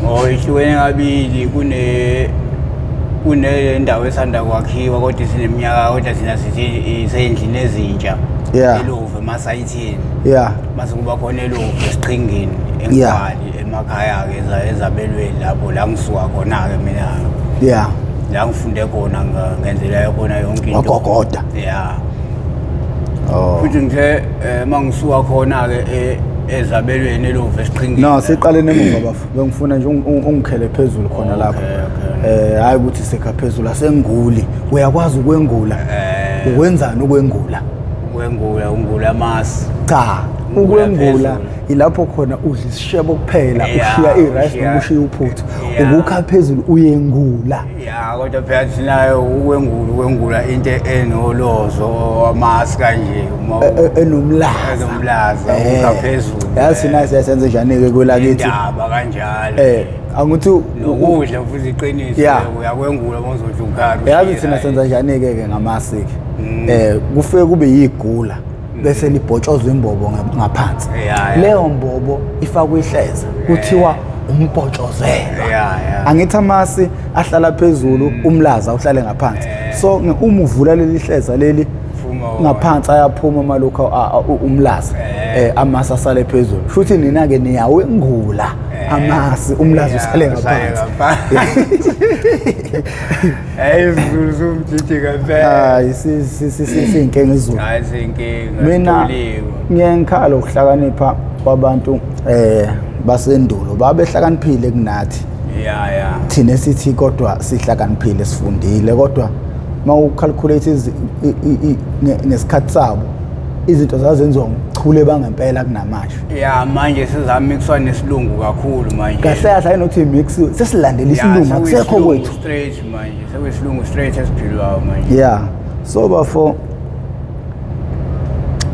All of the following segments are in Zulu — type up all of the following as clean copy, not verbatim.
Oh, ihlukene kabili. Kunendawo esanda kwakhiwa, kodwa isineminyaka, kodwa thina sithi isey'ndlini ezintsha. Elovu emasayithini. Mase kuba khona elovu esiqhingini, eNkwali, emakhaya-ke, ezabelweni lapho la ngisuka khona-ke mina. La ngifunde khona, ngenzela khona yonke into. Wagogoda. Yeah. Futhi ngithe uma ngisuka khona-ke ezabelweni elovu esiqhingini. No, siqale nemuva, bafo. Bengifuna nje ungikhele phezulu khona lapho. Hayi ukuthi sekha phezulu, asenguli. Uyakwazi ukwengula? Ukwenzani ukwengula? Ukwengula, ungula amasi. Cha, Ungula ukwengula phezulu. Ilapho khona udla isishebo kuphela, ushiya i-rice noma ushiya uphuthu. Ukukha phezulu, uyengula. Ya, kodwa phela thina ukwengula into enolozo, amasi kanje uma Enomlaza. Enomlaza, ukukha phezulu. Yazi thina siyasenze njani-ke kwelakithi? Indaba kanjalo. Angithi Nokudla futhi, iqiniso, uyakwengula uma uzodla ukhari. Yazi thina senza njani-ke ke ngamasi-ke? Kufike kube yigula, bese libhotshozwa imbobo ngaphansi. Leyo mbobo ifakwe ihleza, kuthiwa umbhotshozelwa. Angithi amasi ahlala phezulu, umlaza uhlale ngaphansi. So uma uvula leli hleza leli Phuma wona. ngaphansi, ayaphuma amalokhu umlaza, amasi asale phezulu. Futhi nina-ke niyawengula amasi, umlaza usale usale ngaphansi. Ngaphansi. Hayi, isiZulu somjiji ngempela. Hayi, siyinkinga isiZulu. Hayi, siyinkinga. Mina Sitoliwe. ngiye ngikhala ukuhlakanipha kwabantu basendulo, babehlakaniphile kunathi. Ya ya. Thina sithi kodwa sihlakaniphile, sifundile, kodwa uma ucalculate ngesikhathi sabo, izinto zazenziwa ngobuchule bangempela kunamanje. Ya, manje sizamixwa nesilungu kakhulu manje. Kahle kahle, ayinokuthi mix, sesilandela Ya, isilungu, akusekho sekuyisilungu kwethu. Straight manje, sekuyisilungu straight esiphilwayo manje. Yeah, so bafo,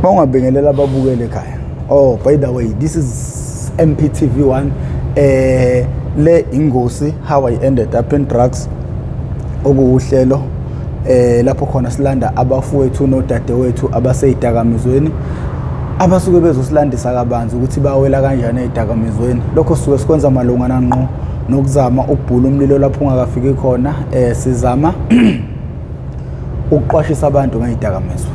bawungabingelela ababukele ekhaya. Oh, by the way, this is MPTV 1, le ingosi "How I Ended Up in Drugs", okuwuhlelo lapho khona silanda abafowethu nodadewethu abaseyidakamizweni, abasuke bezosilandisa kabanzi ukuthi bawela kanjani ey'dakamizweni. Lokho sisuke sikwenza malungana ngqo nokuzama ukubhula umlilo lapho ungakafiki khona. Sizama ukuqwashisa abantu ngey'dakamizwa.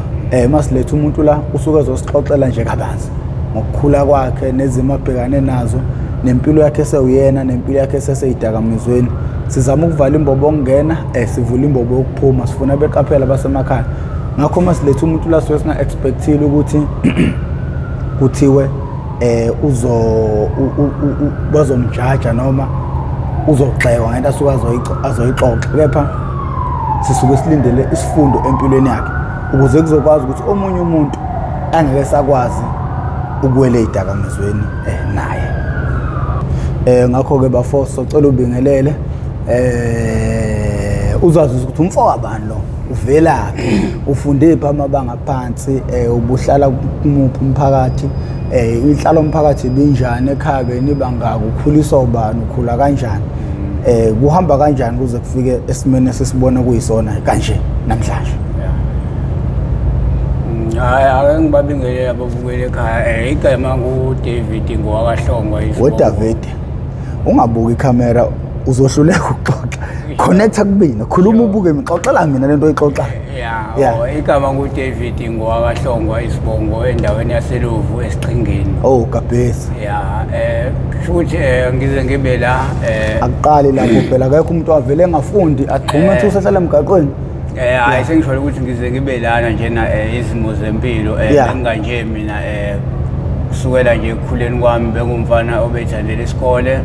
Masiletha umuntu la, usuke ezosixoxela nje kabanzi ngokukhula kwakhe nezimo abhekane nazo, nempilo yakhe esewuyena, nempilo yakhe eseseyidakamizweni. Sizama ukuvala imbobo yokungena, sivula imbobo yokuphuma. Sifuna beqaphela abasemakhaya. Ngakho masiletha umuntu la, suke singa-expectile ukuthi kuthiwe uzo bazomjaja noma uzogxekwa ngento asuke azoyixoxa, kepha sisuke silindele isifundo empilweni yakhe ukuze kuzokwazi ukuthi omunye umuntu angeke sakwazi ukuwela ey'dakamizweni naye. Ngakho-ke bafo, socela ubingelele, uzazi ukuthi umfo wabani lo, uvelaphi, ufunde phi amabanga aphansi, ubuhlala kumuphi umphakathi, inhlalo umphakathi ibinjani ekhaya, benibangaki, ukhuliswa ubani, ukhula kanjani, kuhamba kanjani kuze kufike esimeni esisibona kuyisona kanje namhlanje. Hayi, ake ngibabingelele ababukeli ekhaya. Igama nguDavid, ngowakaHlongwa isibongo. WeDavid, ungabuki ikhamera, uzohluleka ukuxoxa. Connecta kubina, khuluma ubuke mina, xoxela mina lento oyixoxayo. Ya, Yeah. oh, igama nguDavid, ngowakaHlongwa isibongo, endaweni yaseLovu, esiqhingini. Oh, kabisa. Ya, kusho ukuthi ngize ngibe la Akuqali lapho phela, akekho umuntu wavele engafundi agxume ethi usehlala emgaqweni. Hayi, sengisho ukuthi ngize ngibe lana njena, izimo zempilo benganje mina, kusukela nje ekukhuleni kwami bengumfana obethandela isikole,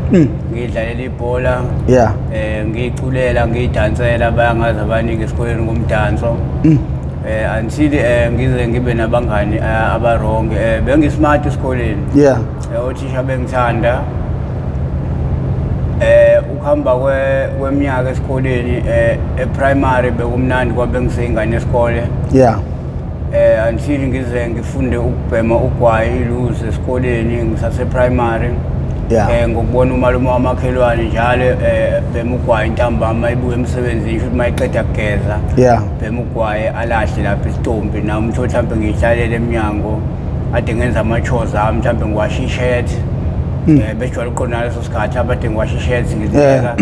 ngidlalela ibhola, ngiyiculela, ngiyidansela, bayangazi abaningi esikoleni ngomdanso, until ngize ngibe nabangani aba-wrong. Bengismart esikoleni. Othisha bengithanda. Ukuhamba kweminyaka esikoleni, eprimary bekumnandi kwabe ngiseyingane yesikole, until ngize ngifunde ukubhema ugwayi iluze esikoleni ngisase primary. Ngokubona umalume wamakhelwane njalo bhema ugwayi ntambama, ibuye emsebenzini, futhi mayiqeda kugeza, bhema ugwayi, alahle lapha isitompi. Nami uthole mhlawumbe ngiyihlalele eminyango, ade ngenza ama-chores ami, mhlawumbe ngiwasha i-shirt. Bejwayele ukuqonda ngaleso sikhathi abade ngiwasha ishethi ngizibeka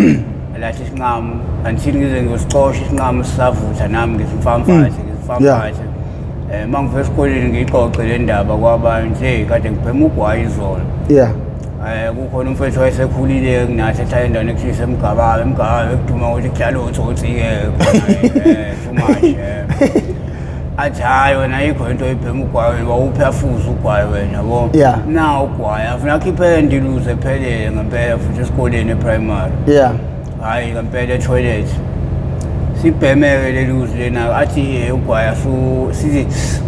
lathi isinqamu until ngize ngiyosicosha isinqamu sisavutha nami ngisimfamfathe ngisimfamfathe. Uma ngifika esikoleni ngiyixoxe le ndaba kwabanye nje kade ngibhema ugwayi izolo. Kukhona umfethu wayesekhulile kunathi ehlala endaweni ekuthiwa iseMgababa, eMgababa ekuduma ukuthi kudlala otsotsi-ke khona too much. Athi hhayi wena ayikho into oyibhema ugwayi wena wawuphi afuze ugwayi wena yabo. Na ugwayi afuna akhiphe endiluze ephelele ngempela futhi esikoleni e-primary. Hhayi ngempela e-toilet. Sibhemeke leli uzi lena athi ugwayi sithi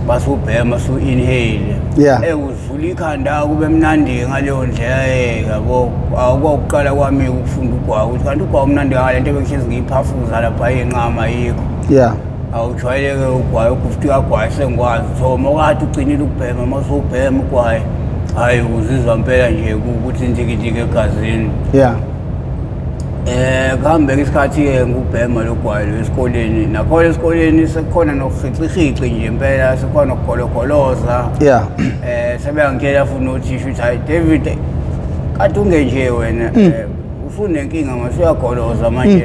basubhema su-inhale. Uzula ikhanda kube mnandi ngaleyo ndlela yabo. Awukuqala kwami ukufunda ugwayi ukuthi kanti ugwayi umnandi ngale nto ebengihlezi ngiyiphafuza lapha inqama ayikho. Awujwayeleke ugwayi ugufti kagwayi sengikwazi so mawukade ugcinile ukubhema uma usubhema ugwayi hhayi uzizwa mpela nje ukuthi ntikintiki egazini. Kuhambeka isikhathi-ke ngubhema lo gwayi lo esikoleni nakhona esikoleni sekukhona nokuhicihici nje impela sekukhona nokugologoloza. Sebeyangitshela futhi nothisha ukuthi hayi David kade ungenje wena usunenkinga manje uyagoloza manje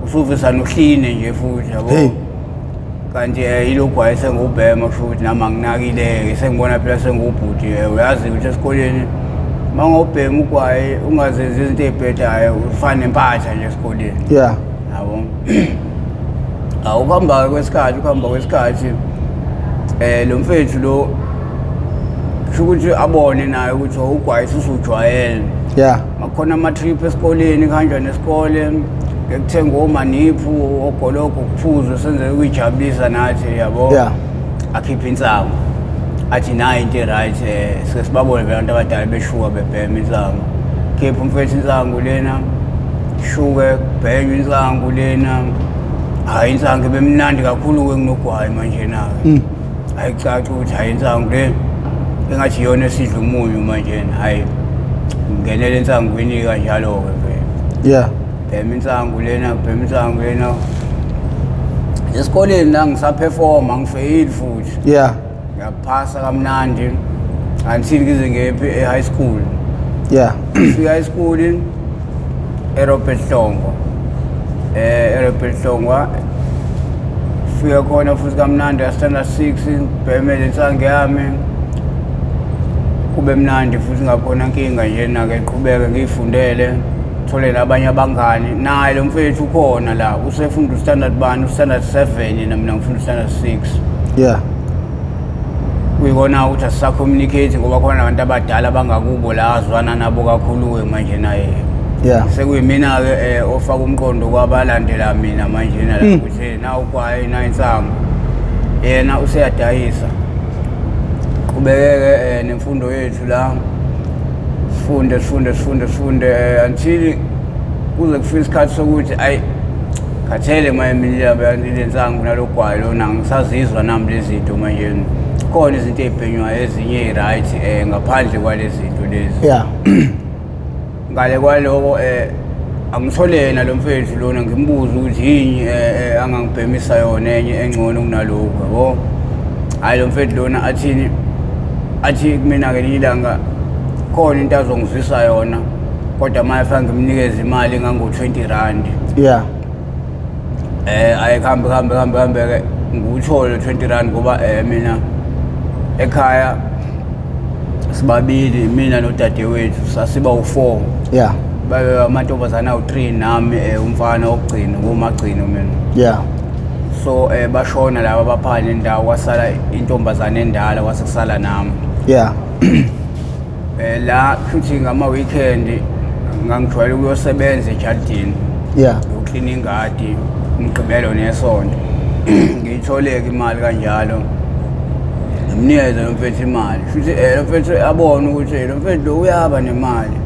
usuvisa nohline nje futhi yabo. Kanti ilokhu wayesengubhema kusho ukuthi nami anginakile-ke sengibona phela sengubhuti uyazi ukuthi esikoleni uma ngobhema ugwayi ungazenzi izinto ey'bhedayo ufana nempatha nje esikoleni. Yabo. Awukuhamba kwesikhathi ukuhamba kwesikhathi lo mfethu lo kusho ukuthi abone naye ukuthi ugwayi usujwayele. Makhona ama-trip esikoleni kuhanjwa nesikole ngekuthengwa omaniphu ogologo kuphuzwe senzele ukuyijabulisa nathi yabo. Akhiphe insangu athi nayi into e-right sike sibabone vele abantu abadala beshuka bebhema insangu. Khipha umfethu insangu lena shuke kubhenywe insangu lena. Hhayi insangu ibe mnandi kakhulu-ke kunogwayi manje na-ke. Ayicaci ukuthi hhayi insangu le engathi iyona esidla umunyu manje hhayi ngingenele insangwini kanjalo-ke vele. Bhema insangu lena, bhema insangu lena. Esikoleni la ngisaperforma ngifeyili futhi. Ngiyaphasa kamnandi until ngize ngephi e-high school. Fika high school eRobert Hlongwa. eRobert Hlongwa fika khona futhi kamnandi standard 6 ngibheme lensangu yami. Kube mnandi futhi ngakhona inkinga nje nake qhubeke ngiyifundele thole nabanye abangani naye lo mfethu ukhona la usefunda ustandard bani ustandard 7 yena mina ngifunda ustandard 6. Kuyikona ukuthi asisacommunicate ngoba khona abantu abadala abangakubo la azwana nabo kakhulu-ke manje naye. Sekuyimina-ke ofaka umqondo kwabalandela mina manje na la ukuthi na ugwayi na insangu yena useyadayisa. Qhubekeke nemfundo yethu la sifunde sifunde sifunde sifunde until kuze kufike isikhathi sokuthi ayi khathele manje mina lensangu nalogwayi lona ngisazizwa nami lezi zinto manje khona izinto ey'bhenywayo ezinye ey'right ngaphandle kwalezi zinto lezi. Ngale kwaloko angithole yena lo mfethu lona ngimbuze ukuthi yini angangibhemisa yona enye engcono kunalokhu yabo. Hhayi lo mfethu lona athini athi kumina ngelinye ilanga khona into azongizwisa yona kodwa manje fanele ngimnikeze imali engango-20 rand. Ayikuhambe kuhambe kuhambe kuhambe ke ngiwuthole 20 rand ngoba mina ekhaya sibabili mina nodadewethu sasiba u4. Babe amantombazana awu3 nami umfana wokugcina ngumagcino mina. So bashona laba abaphana indawo kwasala intombazana endala kwase kusala nami. La futhi ngama weekend ngangijwayele ukuyosebenza ejardini. Uklina ingadi umgqibelo nesonto. Ngiyitholeke imali kanjalo. Ngimnikeze lo mfethu imali. Futhi lo mfethu abone ukuthi lo mfethu lo uyaba nemali.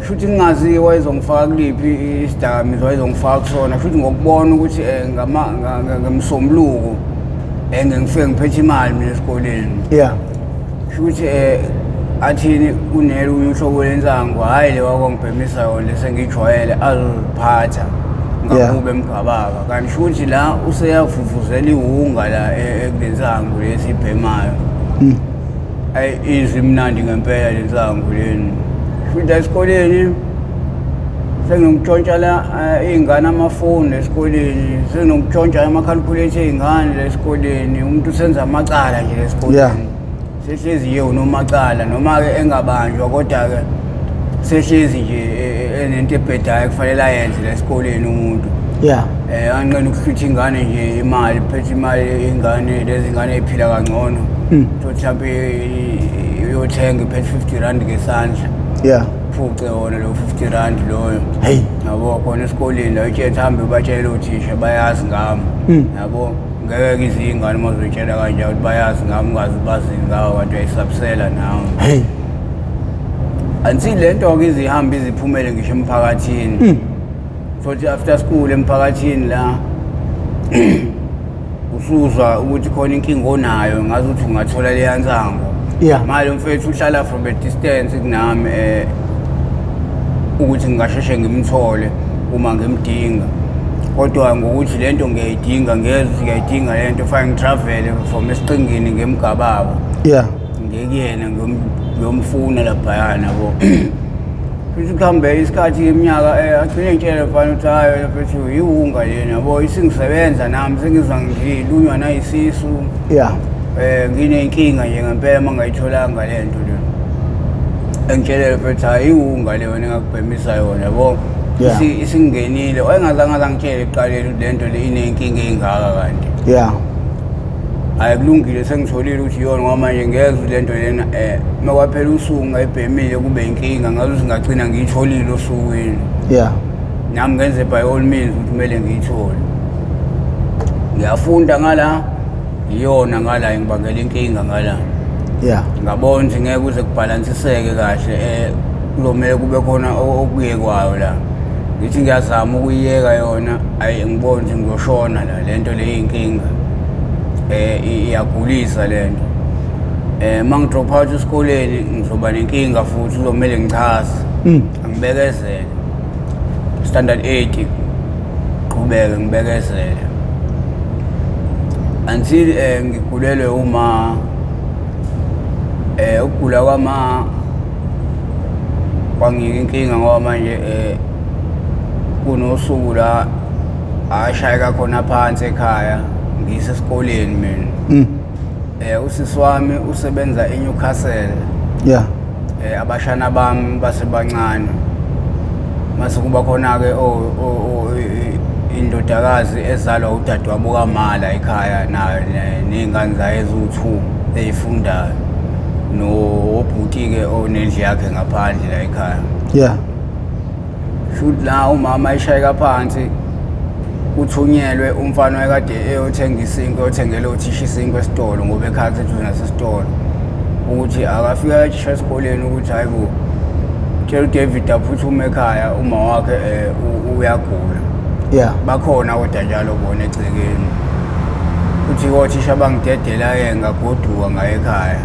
Futhi ngingazi wayezongifaka kuliphi isidakamizwa wayezongifaka kusona futhi ngokubona ukuthi ngama ngemsombuluko ngifike ngiphethe imali mina esikoleni. Futhi athini kunelunye uhlobo lensangu hhayi le wakwangibhemisa yona lesengijwayele azoziphatha ngakube emgababa kanti futhi la useyavuvuzela iwunga la ekulensangu lesibhemayo. Ayi, izimnandi ngempela lensangu leni. Futhi esikoleni senginokutshontsha la iy'ngane amafoni esikoleni, senginokutshontsha amakhalkhuletha ey'ngane la esikoleni. Umuntu usenza amacala nje esikoleni. Sehlezi nje unomacala, noma-ke engabanjwa, kodwa-ke sehlezi nje enento ebhedayo kufanele ayenze la esikoleni umuntu. Anqena ukuhlutha ingane nje imali, phethe imali ingane, lezi ngane ey'phila kangcono. Thothi mhlampe uyothenga iphethe 50 rand ngesandla. Phuce wona lo 50 rand loyo. Hey. Yabo, khona esikoleni la utshela hambe ubatshele othisha bayazi ngami. Yabo, ngeke izingane uma uzoyitshela kanjalo ukuthi bayazi ngami, ungazi bazini ngawo, kanti uyayisabisela nawe. Hey. Until le nto-ke izihambe iziphumele ngisho emphakathini. Futhi after school emphakathini la usuzwa ukuthi khona inkinga onayo, ngazi ukuthi ungathola leya nsango. Manje umfethu uhlala from a distance kunami, ukuthi ngingasheshe ngimthole uma ngimdinga, kodwa ngokuthi lento ngiyayidinga, ngiyezwa ukuthi ngiyayidinga lento, fanele ngitravel from esiqhingini ngemgababa ngekuyena ngiyomfuna laphayana, yabo. Futhi kuhambe isikhathi, iminyaka, agcine ngitshele mfana ukuthi hayi mfethu, iwunga lena, yabo, isingisebenza nami sengizwa ngilunywa nayisisu. Nginenkinga nje ngempela uma ngayitholanga le nto le. Engitshelele mfethu, hayi, iwunga le wena engakubhemisa yona, yabo. Isingenile, wayengazange azangitshele ekuqaleni ukuthi le nto le inenkinga ey'ngaka kanti. Hayi, kulungile, sengitholile ukuthi iyona, ngoba manje ngezwe le nto lena, uma kwaphela usuku ngayibhemile kube inkinga, ngaze ukuthi ngagcina ngiyitholile osukwini. Nami ngenze by all means ukuthi kumele ngiyithole. Ngiyafunda ngala, iyona ngala ingibangela inkinga ngala. Ngabona ukuthi ngeke kuze kubhalansiseke kahle, kuzomele kube khona okuyekwayo la. Ngithi ngiyazama ukuyiyeka yona, ayi, ngibona ukuthi ngizoshona la, lento le iyinkinga. Iyagulisa lento. Uma ngidrop out esikoleni ngizoba nenkinga futhi, kuzomele ngichaze. Angibekezele. Standard 8 qhubeke ngibekezele. Until ngigulelwe uma, ukugula kwama kwanginika inkinga, ngoba manje kunosuku la ashayeka khona phansi ekhaya ngisesikoleni mina. Usisi wami usebenza eNewcastle. Abashana bami basebancane, mase kuba khona ke indodakazi ezalwa udadewabo kamala ekhaya nayo ney'ngane zayo eziwu-2 ey'fundayo, nobhuti ke onendlu yakhe ngaphandle la ekhaya. Shuthi la umama eshayeka phansi, kuthunyelwe umfana wayekade eyothenga isinkwa, eyothengela othisha isinkwa esitolo, ngoba ekhaya kuseduze nasesitolo, ukuthi akafika othisha esikoleni ukuthi hayi bo, tshela uDavid aphuthume ekhaya, uma wakhe uyagula. Bakhona kodwa njalo bona egcekeni. Uthi othisha bangidedela-ke, ngagoduka ngaye ekhaya.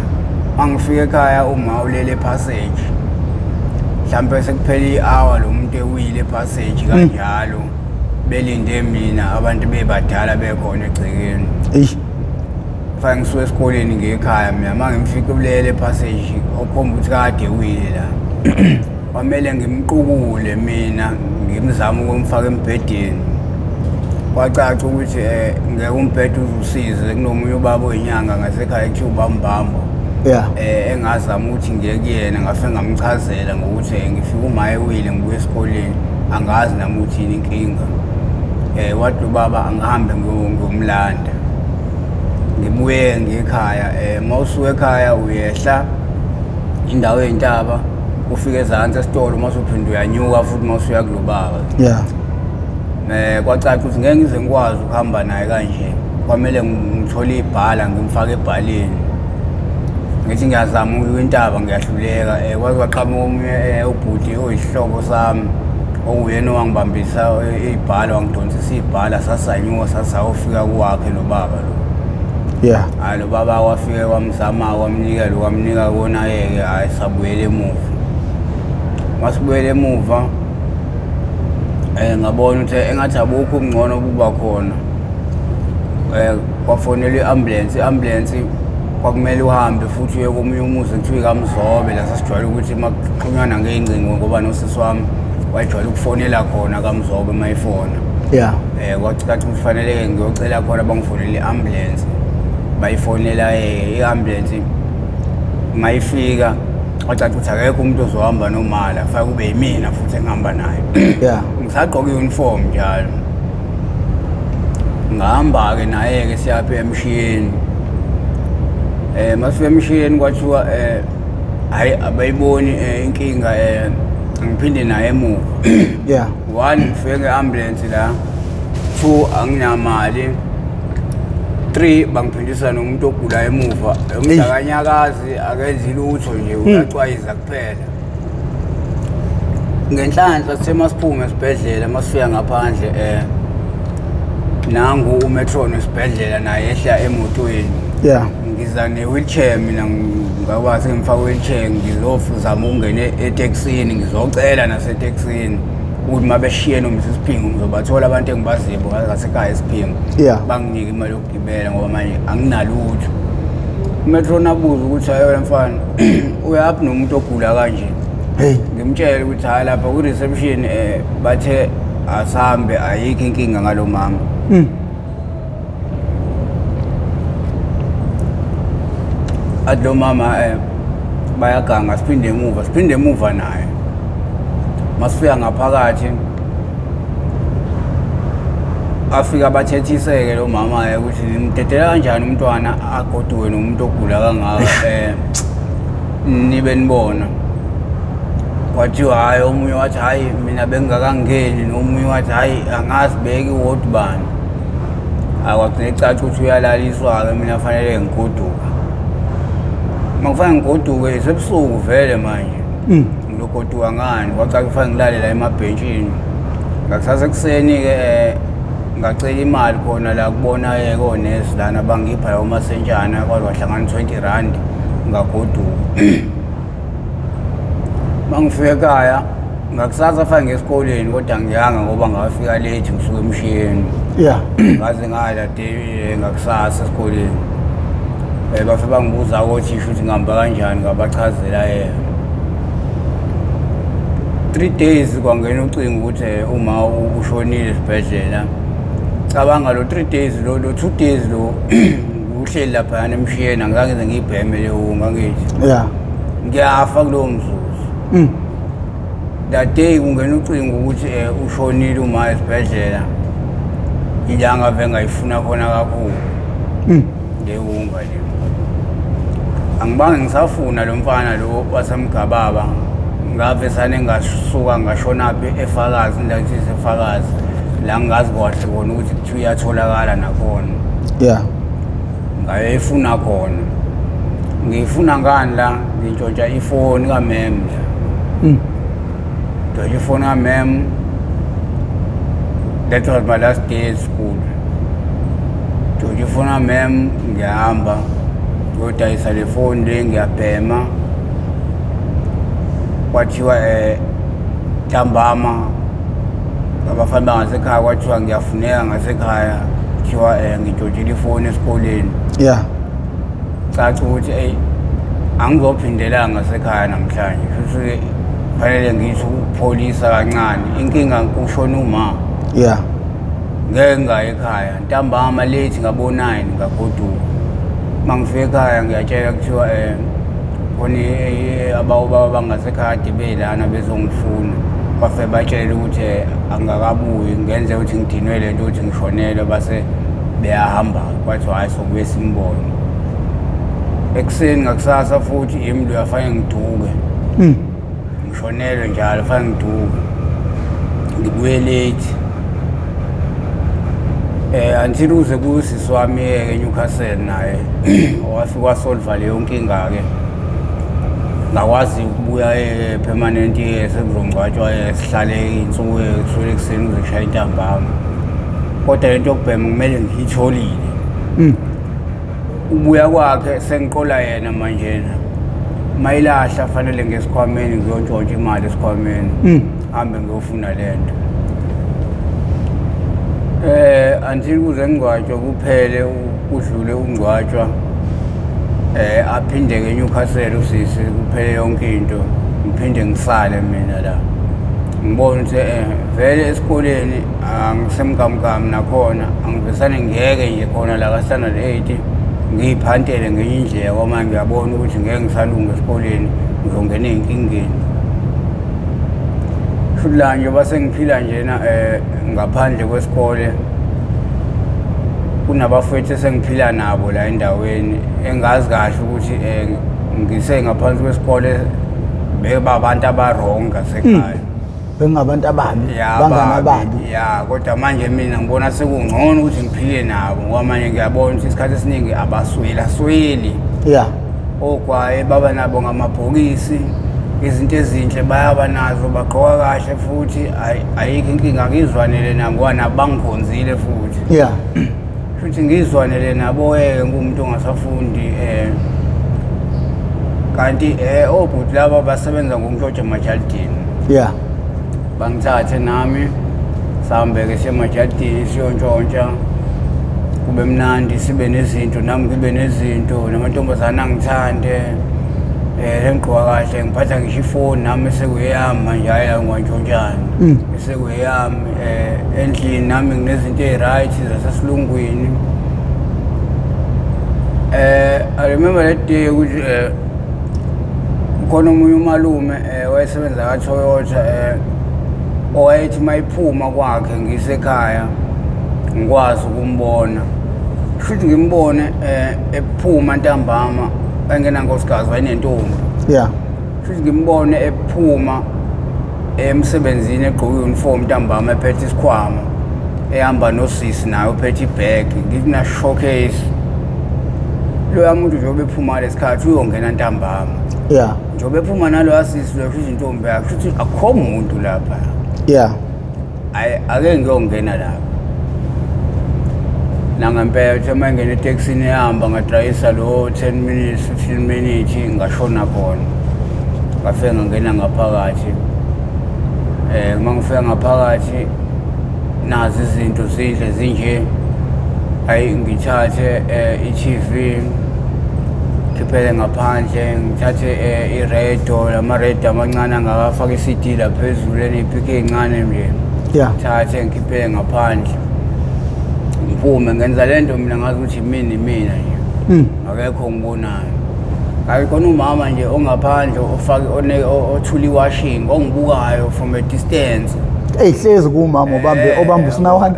Mangifika ekhaya uma ulele epassage, mhlampe sekuphela i-hour lo muntu ewile epassage kanjalo, belinde mina, abantu bebadala bekhona egcekeni. Eish. Fanele ngisuke esikoleni ngiye ekhaya mina, uma ngimfika ulele epassage, okhomba ukuthi kade ewile la. Kwamele ngimqukule mina, ngimzame ukumfaka embhedeni. Kwacaca ukuthi ngeke umbhede uzusize. Kunomunye ubaba oyinyanga ngasekhaya ekuthiwa ubambambo. Engazama ukuthi ngiye kuyena, ngafike ngamchazela ngokuthi ngifika uma ewile ngibuya esikoleni, angazi nami ukuthi yini inkinga. Wathi lo baba angihambe ngiyomlanda. Ngibuye ngekhaya, mawusuka ekhaya uyehla indawo eyintaba, ufike ezansi esitolo, mase uphinde uyanyuka futhi mawusuya kulo baba. Kwacaca ukuthi ngeke ngize ngikwazi ukuhamba naye kanje, kwamele ngithole ibhala ngimfake ebhaleni. Ngithi ngiyazama ukuya intaba, ngiyahluleka. Kwaze kwaqhamuka omunye ubhuti oyisihlobo sami, okuyena owangibambisa ibhala, wangidonsisa ibhala, sasanyuka sasayofika kuwakhe lo baba lo. Hayi, lo baba wafike wamzama, wamnika lo, wamnika kona-ke, hhayi, sabuyela emuva. Masibuyela emuva, ngabona ukuthi engathi abukho ubungcono obuba khona. Kwafonelwa i-ambulance, i-ambulance Kwakumele uhambe futhi uye komunye umuzi kuthiwa kaMzobe, la sasijwayele ukuthi uma kuxhunywana ngey'ngcingo, ngoba nosisi wami wayejwayele ukufonela khona kaMzobe uma efona. Kwacaca ukuthi kufanele ngiyocela khona bangifonele i-ambulance. Bayifonela i-ambulance, mayifika kwacaca ukuthi akekho umuntu ozohamba nomala, kufanele kube yimina futhi engihamba naye. Ngisagqoka i-uniform njalo. Ngahamba-ke naye-ke siyaphi emshiyeni. Masifika emshiyeni kwathiwa hhayi abayiboni inkinga, ngiphinde naye emuva. 1, ngifike nge-ambulance la. 2, anginamali. 3, bangiphindisa nomuntu ogula emuva. Umuntu akanyakazi, akenzi lutho nje, uyacwayiza kuphela. Ngenhlanhla sithe masiphume esibhedlela, masifika ngaphandle nangu umetron esibhedlela naye ehla emotweni. Ngiza ne-wheelchair mina, ngakwazi ngimfaka wheelchair, ngizozama ukungena etekisini, ngizocela nasetekisini ukuthi uma beshiye noma isiphingo ngizobathola abantu engibaziyo ngasekhaya esiphingo. Banginike imali yokugibela ngoba manje anginalutho. Umetron abuza ukuthi hayi wena mfana, uyaphi nomuntu ogula kanje? Hey. Ngimtshele ukuthi hayi lapha ku-reception bathe asambe, ayikho inkinga ngalo mama. Athi lo mama bayaganga, siphinde emuva, siphinde emuva naye. Masifika ngaphakathi afika bathethiseke lo mama ukuthi nimdedela kanjani umntwana agoduke nomuntu ogula kangaka, nibe nibona. Kwathiwa hhayi, omunye wathi hhayi mina bengingakangeni, nomunye wathi hhayi angazi beki wodi bani. Akwagcina ecaca ukuthi uyalaliswa-ke, mina fanele ngigoduka. Uma kufanele ngigoduke isebusuku vele manje. Ngilogoduka ngani? Kwacaca kufanele ngilale la emabhentshini. Ngakusasa ekuseni-ke ngacela imali khona la kubona-ke konesi lana bangipha lawo masentshana, kwaze kwahlangana 20 rand ngagoduka. Mangifika ekhaya ngakusasa fanele ngesikoleni, kodwa ngiyanga ngoba ngafika late ngisuka emshiyeni. Ngaze ngaya ngakusasa esikoleni. Bafike bangibuza kothisha ukuthi ngihamba kanjani, ngabachazela yena. 3 days kwangena ucingo ukuthi uma ushonile esibhedlela. Cabanga lo 3 days lo 2 days lo uhleli lapha emshiyeni, angizange ngize ngiyibheme leyo ngangithi. Ngiyafa kulowo mzuzu. That day kungena ucingo ukuthi ushonile uma esibhedlela. Ilanga ave ngayifuna khona kakhulu. Ngewunga le. Angibange ngisafuna lo mfana lo wasemgababa. Ngave sane ngasuka ngashona phi eFakazi, indawo eFakazi. La ngingazi kahle khona ukuthi kuthiwa iyatholakala nakhona. Ngayifuna khona. Ngiyifuna ngani la? Ngintshontsha ifoni kamem la. Ngintshontsha ifoni kamem. That was my last day at school. Ngintshontsha ifoni kamem, ngiyahamba ngiyodayisa le foni le, ngiyabhema. Kwathiwa ntambama abafana bangasekhaya kwathiwa ngiyafuneka ngasekhaya, kuthiwa ngintshontshile ifoni esikoleni. Caca ukuthi ey angizophindela ngasekhaya namhlanje, futhi kufanele ngithi ukupholisa kancane. Inkinga kushona uma. Ngeke ngaye ekhaya ntambama late ngabo 9 ngagoduka. Mangifika ekhaya ngiyatshela kuthiwa khona abawubaba bangasekhaya kade belana bezongifuna. Bafike batshela ukuthi angakabuyi, ngenze ukuthi ngidinwe lento ukuthi ngishonelwe, base beyahamba. Kwathiwa hhayi sokubuye simbone. Ekuseni ngakusasa futhi yimi lo yafanele ngiduke. Ngishonelwe njalo fanele ngiduke. Ngibuye late. Until uze kusisi wami eNewcastle naye owafika wasolva leyo nkinga ke. Ngakwazi ukubuya permanent sekuzongcwatshwa sihlale insuku kusukela ekuseni kuze kushaye intambama. Kodwa lento yokubhema kumele ngiyitholile. Ubuya kwakhe sengiqola yena manjena. Mayilahla fanele ngesikhwameni ngiyontshontsha imali esikhwameni. Hambe ngiyofuna lento. Until kuze ngcwatshwe kuphele kudlule ungcwatshwa. Aphinde ke Newcastle usisi, kuphele yonke into, ngiphinde ngisale mina la, ngibona ukuthi vele esikoleni angisemkamkami nakhona, angivesane ngiyeke nje khona la ka-standard 8, ngiyiphantele ngenye indlela, kwamanje ngiyabona ukuthi ngeke ngisalunga esikoleni, ngizongena ey'nkingeni. Futhi la njengoba sengiphila njena ngaphandle kwesikole, kunabafowethu esengiphila nabo la endaweni, engazi kahle ukuthi ngise ngaphansi kwesikole, beba abantu aba-wrong ngasekhaya. Bengabantu ababi? Ya, bangani ababi. Ababi. Ya, kodwa manje mina ngibona sekungcono ukuthi ngiphile nabo, ngoba manje ngiyabona ukuthi isikhathi esiningi abasweli asweli. Ogwayi baba nabo ngamabhokisi, izinto ezinhle bayaba nazo, bagqoka kahle futhi, ayikho inkinga, ngizwanele nabo ngoba nabo bangikhonzile futhi. Futhi ngizwanele nabo-ke, ngumuntu ongasafundi kanti obhuti laba basebenza ngokuntshontsha emajalidini. Bangithathe nami sihambe-ke siye emajalidini, siyontshontsha, kube mnandi, sibe nezinto, nami ngibe nezinto, namantombazane angithande, sengigqoka kahle, ngiphatha ngisho ifoni nami sekuyeyami manje, hhayi la ngiwantshontshane. Sekuyeyami, endlini nami nginezinto ey'right zasesilungwini. I remember that day ukuthi kukhona omunye umalume wayesebenza ka-Toyota, owayethi mayiphuma kwakhe ngisekhaya ngikwazi ukumbona, shuthi ngimbone ephuma ntambama, engenankosikazi, wayenentombi. Shuthi ngimbone ephuma emsebenzini egqoke i-uniform ntambama, ephethe isikhwama, ehamba nosisi naye uphethe ibhegi, ngithi na showcase loya muntu njengoba ephuma lesikhathi uyongena ntambama. Njengoba ephuma naloya sisi loyo, kusho intombi yakhe, kusho ukuthi akukho muntu lapha. Ayi, ake ngiyongena lapha. Nangempela uthe uma ngena etekisini ehamba, ngadrayisa lo 10 minutes, 15 minutes, ngashona khona, ngafike ngangena ngaphakathi. Uma ngifika ngaphakathi, nazi izinto zindle zinje, ayi, ngithathe i-TV, khiphele ngaphandle, ngithathe i-radio, lama-radio amancane angakafaka i-CD la phezulu, eney'pikhi ey'ncane nje. Thathe ngikhiphele ngaphandle, ngiphume, ngenza le nto mina ngazi ukuthi mina imina nje. Akekho ngibonayo. Hayi, khona umama nje ongaphandle ofake othula iwashing, ongibukayo from a distance. Eyi, hlezi kumama obambe obamba usinawane.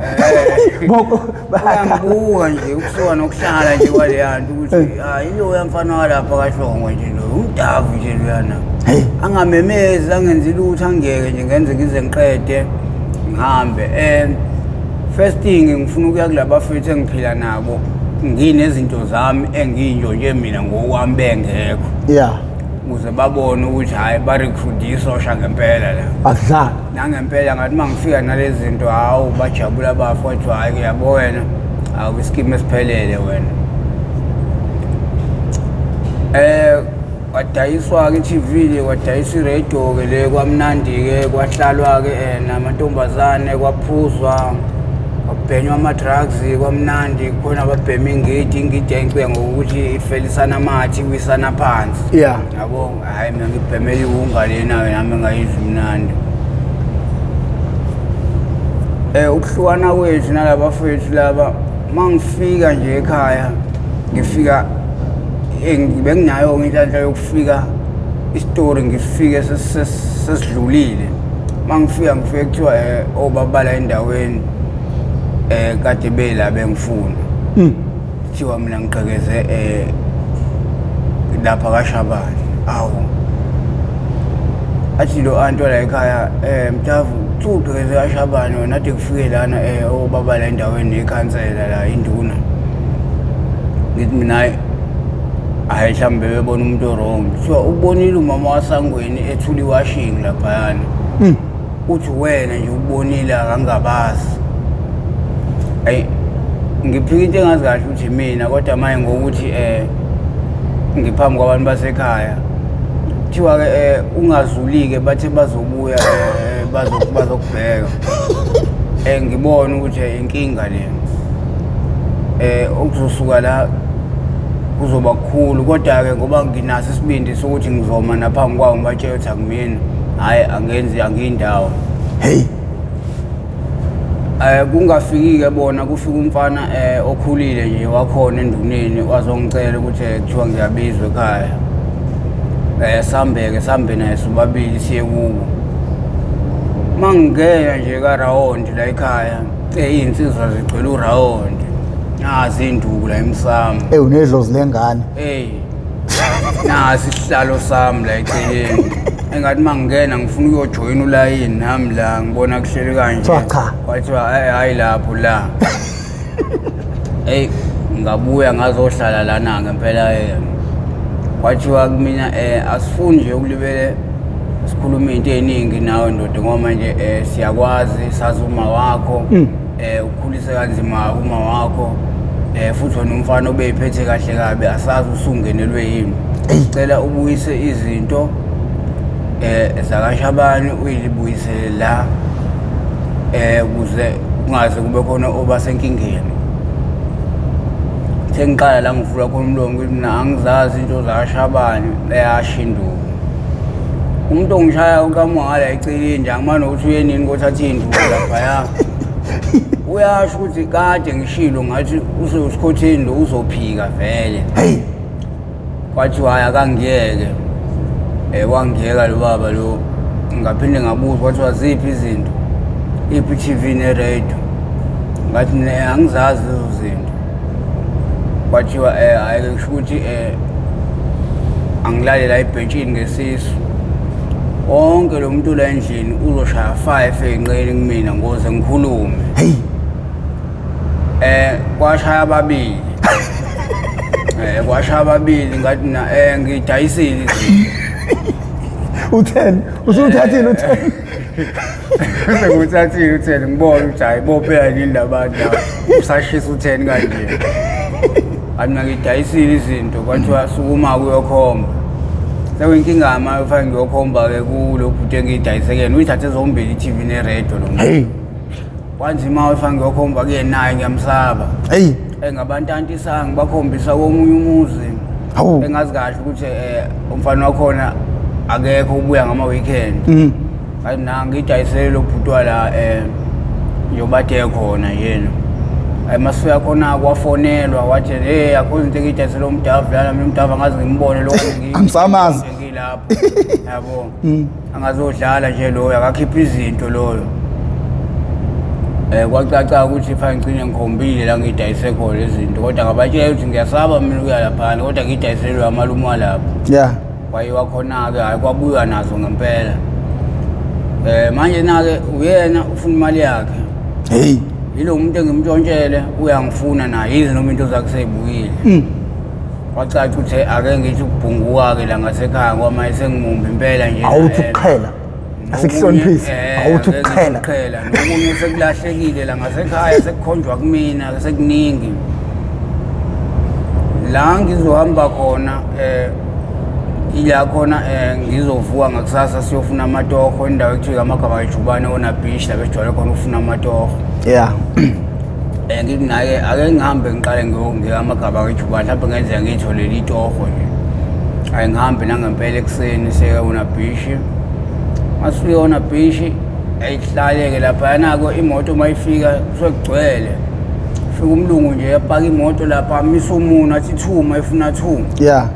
Boko. Uyangibuka nje ukusuka nokuhlala nje kwaleya nto, ukuthi hayi, loya mfana walapha kaHlongwe nje lo, umdavu nje loyana. Hey. Angamemezi, angenzi lutho, angiyeke nje ngenze ngize ngiqede, ngihambe. First thing, ngifuna ukuya kulabafethu engiphila nabo, nginezinto zami engiyintshontshe mina ngokwami bengekho, ukuze babone ukuthi hhayi, ba-recruit isosha ngempela la. Akudlali. Nangempela ngathi uma ngifika nalezi zinto, hawu, bajabula bafa, kwathiwa hhayi, yabo wena, awu, iskimu esiphelele wena. Kwadayiswa-ke i-TV le, kwadayiswa i-radio-ke le, kwamnandi-ke, kwahlalwa-ke namantombazane, kwaphuzwa, kwabhenywa ama-drugs, kwamnandi khona, ababhema ingidi, ingidi yayingcika ngokuthi ifelisana amathe, iwisana phansi. Yabo, hhayi, mina ngibhemela iwunga lena-ke, nami ngayizwa imnandi. Ukuhlukana kwethu nalabafethu laba, mangifika nje ekhaya, ngifika benginayo inhlanhla yokufika isitori, ngifike sesidlulile. Mangifika, ngifike kuthiwa obabala endaweni kade bela bengifuna. Kuthiwa mina ngigqekeze lapha kaShabani. Awu, athi lo anti wala ekhaya, Mtavu, kuthiwa ugqekeze kaShabani wena, ade kufike lana obaba la endaweni nekhansela la, induna. Ngithi mina hayi, hayi, mhlawumbe bebona umuntu o-wrong. Kuthiwa ubonile umama wasangweni ethula iwashing laphayana. Uthi wena nje ubonile, akangabazi. Ayi, ngiphika into engazi kahle ukuthi mina, kodwa manje ngokuthi ngiphambi kwabantu basekhaya, kuthiwa ke ungazulike, bathe bazobuya, bazokubheka. Ngibona ukuthi inkinga le okuzosuka la. Kuzoba kukhulu, kodwa-ke ngoba nginaso isibindi sokuthi ngizoma naphambi kwawo ngibatshele ukuthi akumina, hhayi angenzi, angiyindawo. Hey. Kungafiki-ke bona, kufika umfana okhulile nje wakhona enduneni, wazongicela ukuthi kuthiwa ngiyabizwa ekhaya. Sambeke sambe naye sobabili siye kubo. Mangingena nje ka-round la ekhaya, iy'nsizwa zigcwele u-round. Nazi iy'nduku la emsamo. Ey, unedlozi lengane. Ey. Nasi isihlalo sami la eceleni. Engathi mangingena ngifuna ukuyojoyina ulayini nami la, ngibona kuhleli kanje. Kuthiwa cha. Kwathiwa hayi hayi lapho la. Ey, ngabuya ngazohlala lana ngempela. Kwathiwa kumina asifuni nje ukulibele sikhuluma into eziningi nawe ndoda, ngoba manje siyakwazi, sazi uma wakho, ukhulise kanzima uma wakho, futhi wena umfana obeyiphethe kahle kabi, asazi usungenelwe yini. Sicela ubuyise izinto zakaShabani, uyibuyisele la ukuze kungaze kube khona oba senkingeni. Sengiqala la ngivula khona umlomo ukuthi mina angizazi into zakaShabani, eyashinduka. Umuntu ongishaya uqhamuka ngala eceleni nje, angimane ukuthi uye nini kothatha iy'nduku laphaya. Uyasho ukuthi kade ngishilo ngathi usikhotheni lo uzophika vele. Hey. Kwathiwa hhayi akangiyeke. Wangiyeka lo baba lo. Ngaphinde ngabuza kwathiwa ziphi izinto? Iphi i-TV ne-radio? Ngathi mina angizazi lezo zinto. Kwathiwa hhayi kusho ukuthi angilale la ebhentshini ngesisu. Wonke lo muntu la endlini uzoshaya 5 ey'nqeni kumina ngoze ngikhulume. Hey. Kwashaya ababili. Kwashaya ababili, ngathi mina ngidayisile izinto. U10, usuthathile u10. Senguthathile u10, ngibona ukuthi hayi bophela yini labantu laba. Usashisa u10 kanje. Athi mina ngidayisile izinto, kwathiwa sukuma kuyokhomba. Sekuyinkinga manje ufake ngiyokhomba-ke kulo bhuti engiyidayise kuyena, uyithathe zombili i-TV ne-radio lo muntu. Hey. Kwanzima ufake ngiyokhomba kuyena, naye ngiyamsaba. Hey. Ngabantantisanga ngibakhombisa komunye umuzi. Hawu. Engazi kahle ukuthi umfana wakhona akekho, ubuya ngama weekend. Hayi mina ngidayisele lo bhuti wala njengoba ade khona yena. Hayi masifika khona kwafonelwa wathi hey akho izinto engidayisele umdavu lana, mina umdavu angazi ngimbone lo Angisamazi. Ngilapho. Yabo. Angazodlala nje loyo, akakhipha izinto loyo. Kwacaca ukuthi fanele ngigcine ngikhombile la ngidayise khona izinto, kodwa ngabatshela ukuthi ngiyasaba mina ukuya laphana, kodwa ngidayiselwe amalume walapho. Yeah. Kwayiwa khona-ke, hhayi kwabuywa nazo ngempela. Manje na-ke uyena ufuna imali yakhe. Hey. Yilo muntu engimntshontshele uyangifuna naye, yize noma into zakhe seyibuyile. Kwacaca ukuthi ake ngithi ukubhunguka-ke la ngasekhaya ngoba manje sengimumbi impela nje. Awuthi ukuqhela. Asikuhloniphise. Awuthi ukuqhela. Ukuqhela. Nokunye sekulahlekile la ngasekhaya, sekukhonjwa kumina, sekuningi. La ngizohamba khona ila khona ngizovuka ngakusasa siyofuna amatoho endawo ekuthiwa amagama ejubane ona beach la besijwayele khona ukufuna amatoho. Yeah. Ngithi naye ake ngihambe ngiqale ngiye amagama ejubane, mhlawumbe ngenzeka ngiyitholele itoho nje. Hayi ngihambe nangempela ekuseni siye ona beach. Masifika ona beach ayihlale-ke laphayana-ke imoto uma ifika kusuke kugcwele. Fika umlungu nje apaka imoto lapha, amisa umuntu athi 2 efuna 2. Yeah.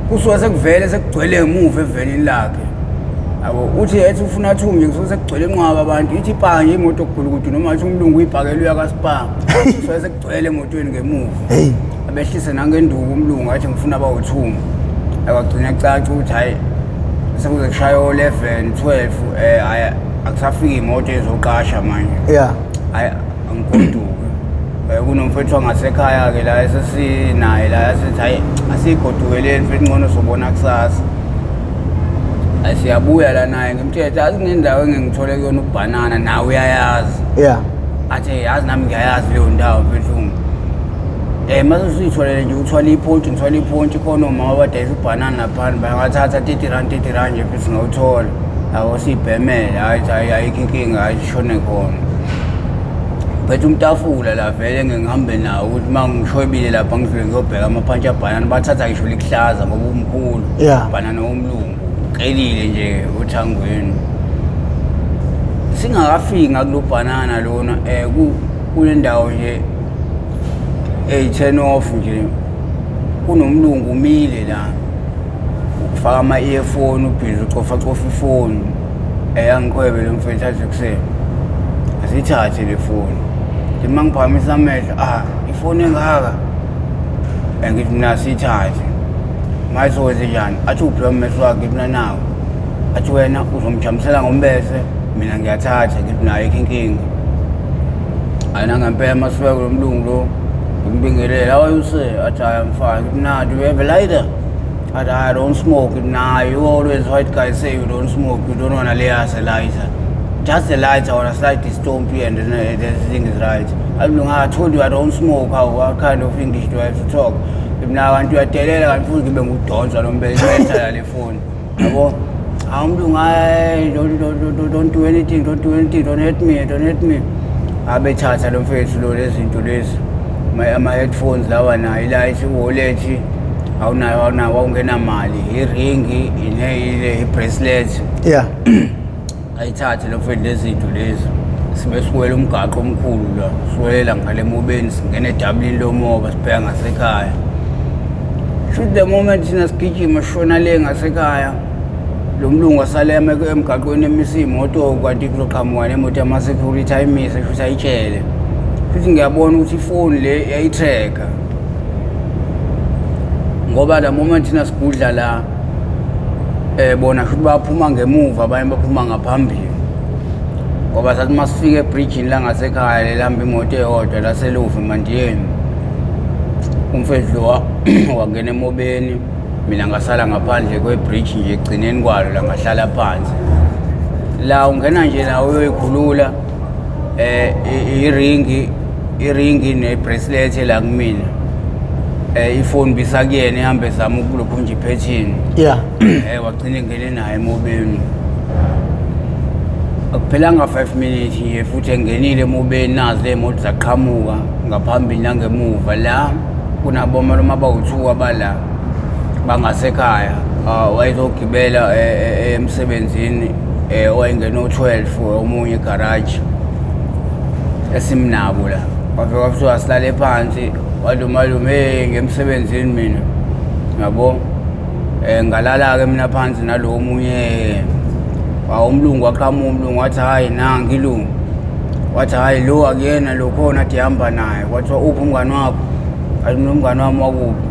Kusuke sekuvele sekugcwele emuva evenini lakhe. Yabo uthi ethi ufuna 2 nje kusuke sekugcwele inqwaba abantu, ithi ipaka nje imoto gulukudu noma athi umlungu uyibhakele uya kaSpar. Kusuke sekugcwele emotweni ngemuva. Hey. Abehlise nangenduku umlungu athi ngifuna abawu2. Akwagcina kucaca ukuthi hayi sekuze kushaya o11 12 hayi akusafiki imoto ezoqasha manje. Yeah. Hayi angigoduke. Kunomfethu wangasekhaya ke la esesinaye la esithi hayi asigodukeleni mfethu, ngcono sobona kusasa. Hayi siyabuya la naye ngimtshela azi kunendawo engingithole kuyona ubhanana nawe uyayazi. Yeah. Athi yazi nami ngiyayazi leyo ndawo mfethu. Mase usitholele nje uthwala ipontshi, ngithwala ipontshi khona omama abadayisa ubhanana laphana bangathatha 30 rand 30 rand nje futhi singawuthola. Yabo sibhemele, hayi hayi ayikho inkinga, hayi sishone khona. Ngiphethe umtafula la vele ngihambe nawo ukuthi uma ngishwebile lapha ngidlule ngiyobheka amaphantshi abhanana, bathatha ngisho likuhlaza ngoba umkhulu. Bhanana womlungu uqelile nje othangweni. Singakafiki ngakulo bhanana lona kule ndawo nje eyi-turn off nje, kunomlungu umile la, ufaka ama-earphone, ubhizi ucofa cofa ifoni. Angikhwebe lo mfethu, athi kuseni asithathe le foni. Ngithi uma ngiphakamisa amehlo, ah, ifoni engaka. Ngithi mina siyithathe manje, sokwenze njani? Athi uphi lo mmese wakhe? Ngithi mina nawo. Athi wena uzomjamisela ngombese, mina ngiyathatha. Ngithi nayo ayikho inkinga. Hayi, nangempela masifika kulo mlungu lo, ngimbingelele, "How are you, sir?" Athi, "I am fine." Ngithi, "Nah, do you have a lighter?" Athi, "I don't smoke." Nah, you always, white guys say you don't smoke, you don't wanna lay us a lighter. Just a lighter, I wanna slide the stumpy and then the thing is right. Athi, "I told you I don't smoke. How, what kind of English do I have to talk?" Mina kanti uyadelela, kanti futhi ngibe ngudonsa lo mbetha le phone. Yabo? Hawu mlungu, hayi, don't do anything, don't do anything, don't hurt me, don't hurt me. Abethatha lo mfethu lo lezi zinto lezi. Ama headphones lawa nayo, i-light, i-wallet, awunayo, awunayo, wawungenamali, iringi, ile i-bracelet. Ayithathe lo mfethu lezi zinto lezi. Sibe siwela umgaqo omkhulu la, siwelela ngale emobeni, singena edabulini lomoba, sibheka ngasekhaya. Shoot, the moment thina sigijima sishona le ngasekhaya, lo mlungu asale emgaqweni emisa imoto, kanti kuzoqhamuka nemoto yama-security ayimise, futhi ayitshele. Futhi ngiyabona ukuthi ifoni le yayi-track-a, ngoba the moment thina sigudla la, bona futhi baphuma ngemuva, abanye baphuma ngaphambili, ngoba sathi masifika ebridgini la ngasekhaya lelihamba imoto eyodwa laseluve emandiyeni, umfethu lo wangena emobeni, mina ngasala ngaphandle kwebridge nje egcineni kwalo la, ngahlala phansi la. Ungena nje la uyoyikhulula iringi ne-bracelet la kumina, ifoni bisakuyena, ihambe zama ukulokhu nje iphethini. Wagcina engene naye emobeni, akuphelanga 5 minutes nje futhi engenile emobeni, nazi le moto zaqhamuka ngaphambili nangemuva. La kunabomalume abawu-2 abala bangasekhaya. Ah, wayezogibela emsebenzini, wayengena o-12 omunye egaraji esimnabo la. Wafika kwathiwa silale phansi, wathi umalume, "Hey, ngemsebenzini mina, yabo." Ngalala-ke mina phansi nalo omunye. Umlungu waqhamuka, umlungu wathi, "Hhayi, nangi ilungu." Wathi, "Hhayi, lo akuyena lo khona ade ihamba naye." Kwathiwa, "Uphi umngani wakho?" Athi, "Mina umngani wami wakuphi?"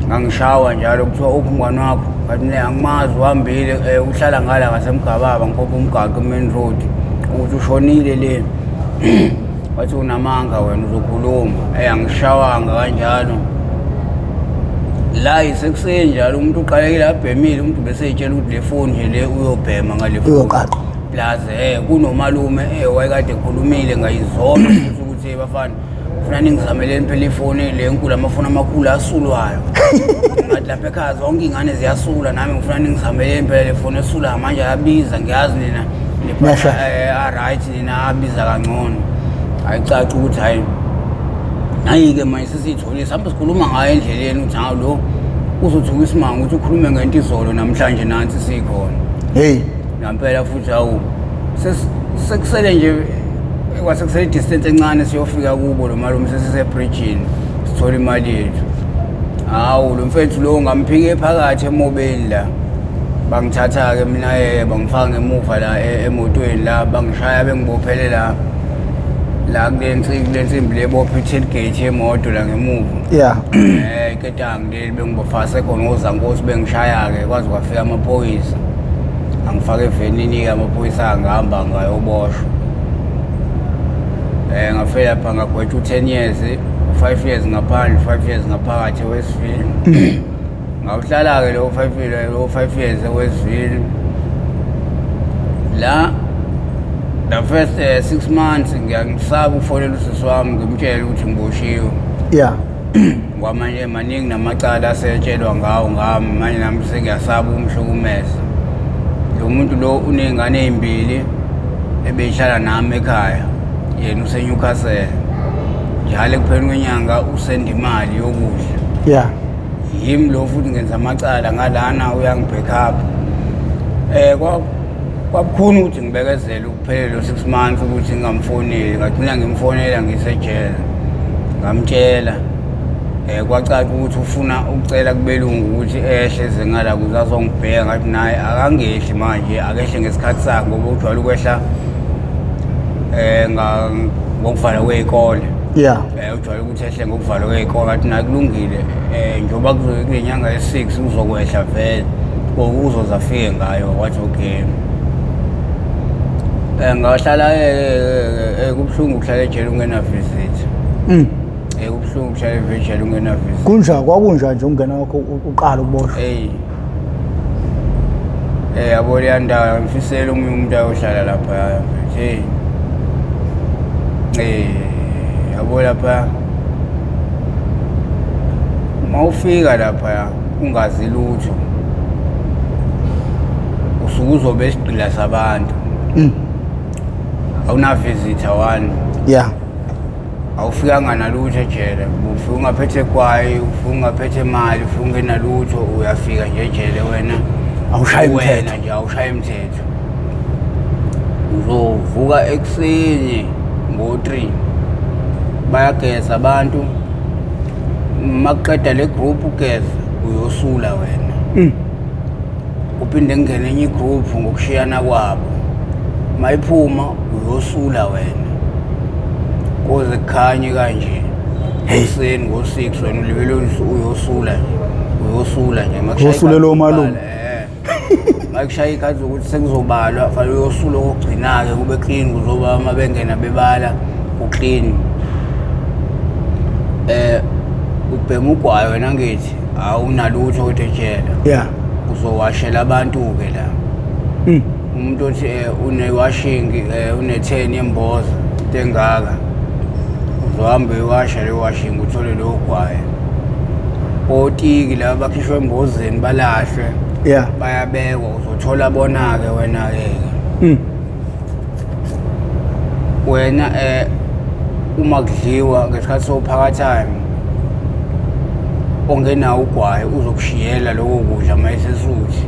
Ngangishawa njalo. Kuthiwa, "Uphi umngani wakho?" Ngathi, "Mina angimazi, uhambile, uhlala ngala ngasemgababa." Ngikhopha umgaqo, i-main road, ukuthi ushonile le. Wathi, "Unamanga wena, uzokhuluma." Angishawanga kanjalo la, isekuseni njalo umuntu uqalekile abhemile, umuntu bese ey'tshela ukuthi le foni nje le uyobhema ngale foni. Uyoqaqa. Plus kunomalume wayekade ekhulumile ngayizolo futhi ukuthi, "Hey, bafana, funa ningizameleni phela ifoni le enkulu, amafoni amakhulu asulwayo." Ngathi lapha ekhaya zonke iy'ngane ziyasula, nami ngifuna ningizameleni phela le foni esulayo, manje ayabiza, ngiyazi nina Niyashesha. A-right, nina abiza kangcono. Ayicaci ukuthi hhayi, nayi-ke manje sesiyitholile, sihambe sikhuluma ngayo endleleni ukuthi hawu, lo uzothuka isimanga ukuthi ukhulume ngento izolo, namhlanje nansi sikhona. Hey. Ngampela futhi, hawu, sekusele nje, kwasekusele i-distance encane siyofika kubo lo malume, sesisebridgini sithola imali yethu. Hawu, lo mfethu lo ngamphike phakathi emobeni la, bangithatha-ke mina, bangifaka ngemuva la emotweni la, bangishaya bengibophele la la kule nsimbi lebopha i-tailgate yemoto la ngemuva. Iketangi leli bengibafase khona ngozankosi, bengishaya-ke kwaze kwafika amaphoyisa, angifake evenini-ke amaphoyisa, angihamba ngayoboshwa. Ngafika lapha ngagwetshwa u-10 years, u-5 years ngaphandle, 5 years ngaphakathi eWestville. Ngawuhlala-ke lowo 5 years, lowo 5 years eWestville la. The first 6 months ngiyangisaba ukufonela usisi wami ngimtshele ukuthi ngiboshiwe, ngoba manje maningi namacala asetshelwa ngawo ngami manje, nami sengiyasaba ukumhlukumeza lo muntu lo. Uney'ngane ey'mbili ebeyihlala nami ekhaya. Yena useNewcastle. Njalo ekupheleni kwenyanga usenda imali yokudla. Yimi lo futhi ngenza amacala ngalana, uyangi-backup. Kwabukhuni ukuthi ngibekezele ukuphelele 6 months ukuthi ngingamfoneli. Ngagcina ngimfonela ngisejele, ngamtshela. Kwacaca ukuthi ufuna ukucela kubelungu ukuthi ehle eze ngala ukuze azongibheka. Ngathi naye akangehli manje, akehle ngesikhathi sakhe, ngoba ujwayele ukwehla ngokuvalwa kwey'kole. Ujwayele ukuthi ehle ngokuvalwa kwey'kole. Ngathi naye kulungile, njengoba kuzobe kule nyanga ye-6 uzokwehla vele, uzoze afike ngayo. Wathi okay. Ngahlala kubuhlungu ukuhlala ejele ungena visit. Kubuhlungu ukuhlala ejele ungena visit. Kunjani, kwakunjani nje ungena kwakho uqala ukuboshwa? Hey. Yabo leya ndawo ngifisela omunye umuntu ayohlala lapha mfethu. Hey. Yabo lapha mawufika lapha ungazi lutho, usuke uzobe isigqila sabantu. Awuna visitor one. Awufikanga nalutho ejele, ufika ungaphethe gwayi, ufika ungaphethe imali, ufika ungenalutho, uyafika nje ejele wena. Awushayi Wena imithetho. nje awushayi imithetho. Uzovuka ekuseni ngo-3, bayageza abantu. Makuqeda le group ugeza, uyosula wena. Kuphinde kungene enye igroup ngokushiyana kwabo, mayiphuma uyosula wena, kuze kukhanye kanje ekuseni ngo-6, wena ulibele uyosula nje, uyosula nje. Makushaya Uyosulela ikhathi omalume. zokubala, makushaya ikhathi zokuthi sekuzobalwa, fanele uyosula okugcina-ke, kube clean, kuzoba uma bengena bebala ku-clean. Ubhema ugwayi wena, ngithi awunalutho kodwa ejele. Uzowashela abantu-ke la. Umuntu othi une-washing, une-10 yemboza into engaka, uzohamba uyiwasha leyo washing, uthole leyo gwayi. Otiki laba bakhishwa embozeni balahlwe, bayabekwa, uzothola bona-ke wena-ke. Wena uma kudliwa ngesikhathi sophakathime, ongenawo ugwayi uzokushiyela lokho kudla uma esesuthi,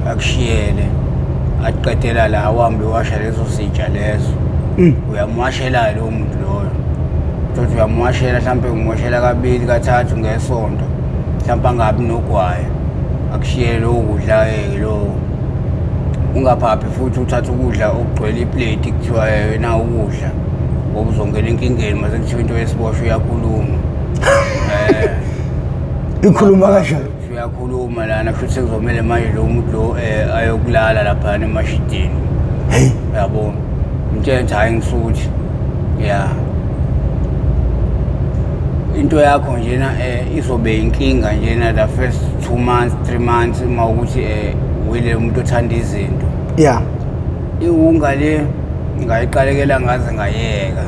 akushiyele, aqedela la, uhambe uwasha leso sitsha leso. Uyamwashela lowo muntu loyo, uthi uyamwashela, mhlawumbe umwashela kabili kathathu ngesonto, mhlawumbe angabi nogwayi, akushiyele lokho kudla-ke lowo. Ungaphaphi futhi uthathe ukudla okugcwele iplate, kuthiwa na ukudla, ngoba uzongena enkingeni mase kuthiwa into yesiboshwa uyakhuluma. Ikhuluma kanjani? Uyakhuluma lana, futhi sekuzomele manje lo muntu lo ayokulala laphana emashidini. Hey. Yabo, mtshele ukuthi hhayi ngisuthi ya into yakho njena izobe inkinga njena the first 2 months, 3 months, uma ukuthi wile umuntu othanda izinto. Iwunga le ngayiqalekela ngaze ngayeka.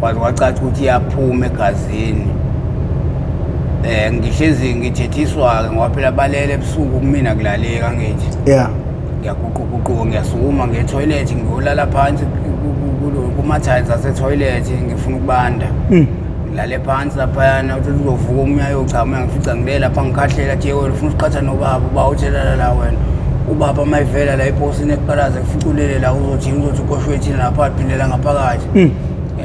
Kwaze kwacaca ukuthi iyaphuma egazini. Ngihlezi ngithethiswa-ke ngoba phela balele ebusuku, kumina kulaleka ngithi. Ngiyaguquguquka, ngiyasukuma ngiye etoilet, ngiyolala phansi kuma-tiles ase-toilet, ngifuna ukubanda. Ngilale phansi laphayana, uthi uzovuka omunye ayochama, ngifica ngilele lapha ngikhahlela, athi wena ufuna ukuqhatha nobaba, uba uthelala la wena. Ubaba uma evela la eposini ekuqalaza kufica ulele la, uzothini? Uzothi uqoshwe thina lapha, phindela ngaphakathi.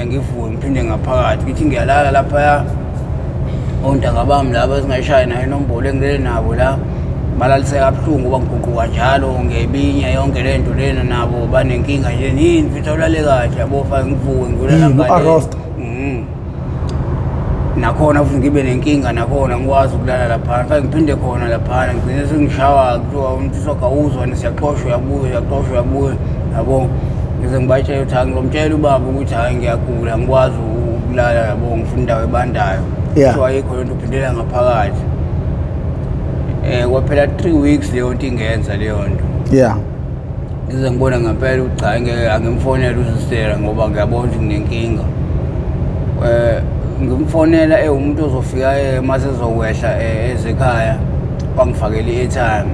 Ngivuke ngiphinde ngaphakathi, ngithi ngiyalala laphaya, ontanga bami laba esingayishaya nayo inombolo engilele nabo la, balaliseka kabuhlungu ngoba ngiguquka njalo ngebinya yonke le nto lena, nabo banenkinga nje, yini mfethu awulale kahle yabo, fake ngivuke ngiyolala Yini, ngale. u-arrest? Nakhona futhi ngibe nenkinga, nakhona ngikwazi ukulala laphana, fake ngiphinde khona laphana, ngigcine sengishawa, kuthiwa umuntu usogawuzwa, siyaxoshwa uyabuya, uyaxoshwa uyabuya yabo. Ngize ngibatshele ukuthi hayi, ngizomtshela ubaba ukuthi hhayi ngiyagula, ngikwazi ukulala yabo, ngifuna indawo ebandayo. Kuthiwa ayikho lento, uphindela ngaphakathi. Kwaphela 3 weeks leyo nto ingenza leyo nto. Ngize ngibona ngempela ukuthi cha, ngeke angimfonele usistera ngoba ngiyabona ukuthi nginenkinga. Ngimfonela ewumuntu ozofika mase ezokwehla ezekhaya, wangifakela i-airtime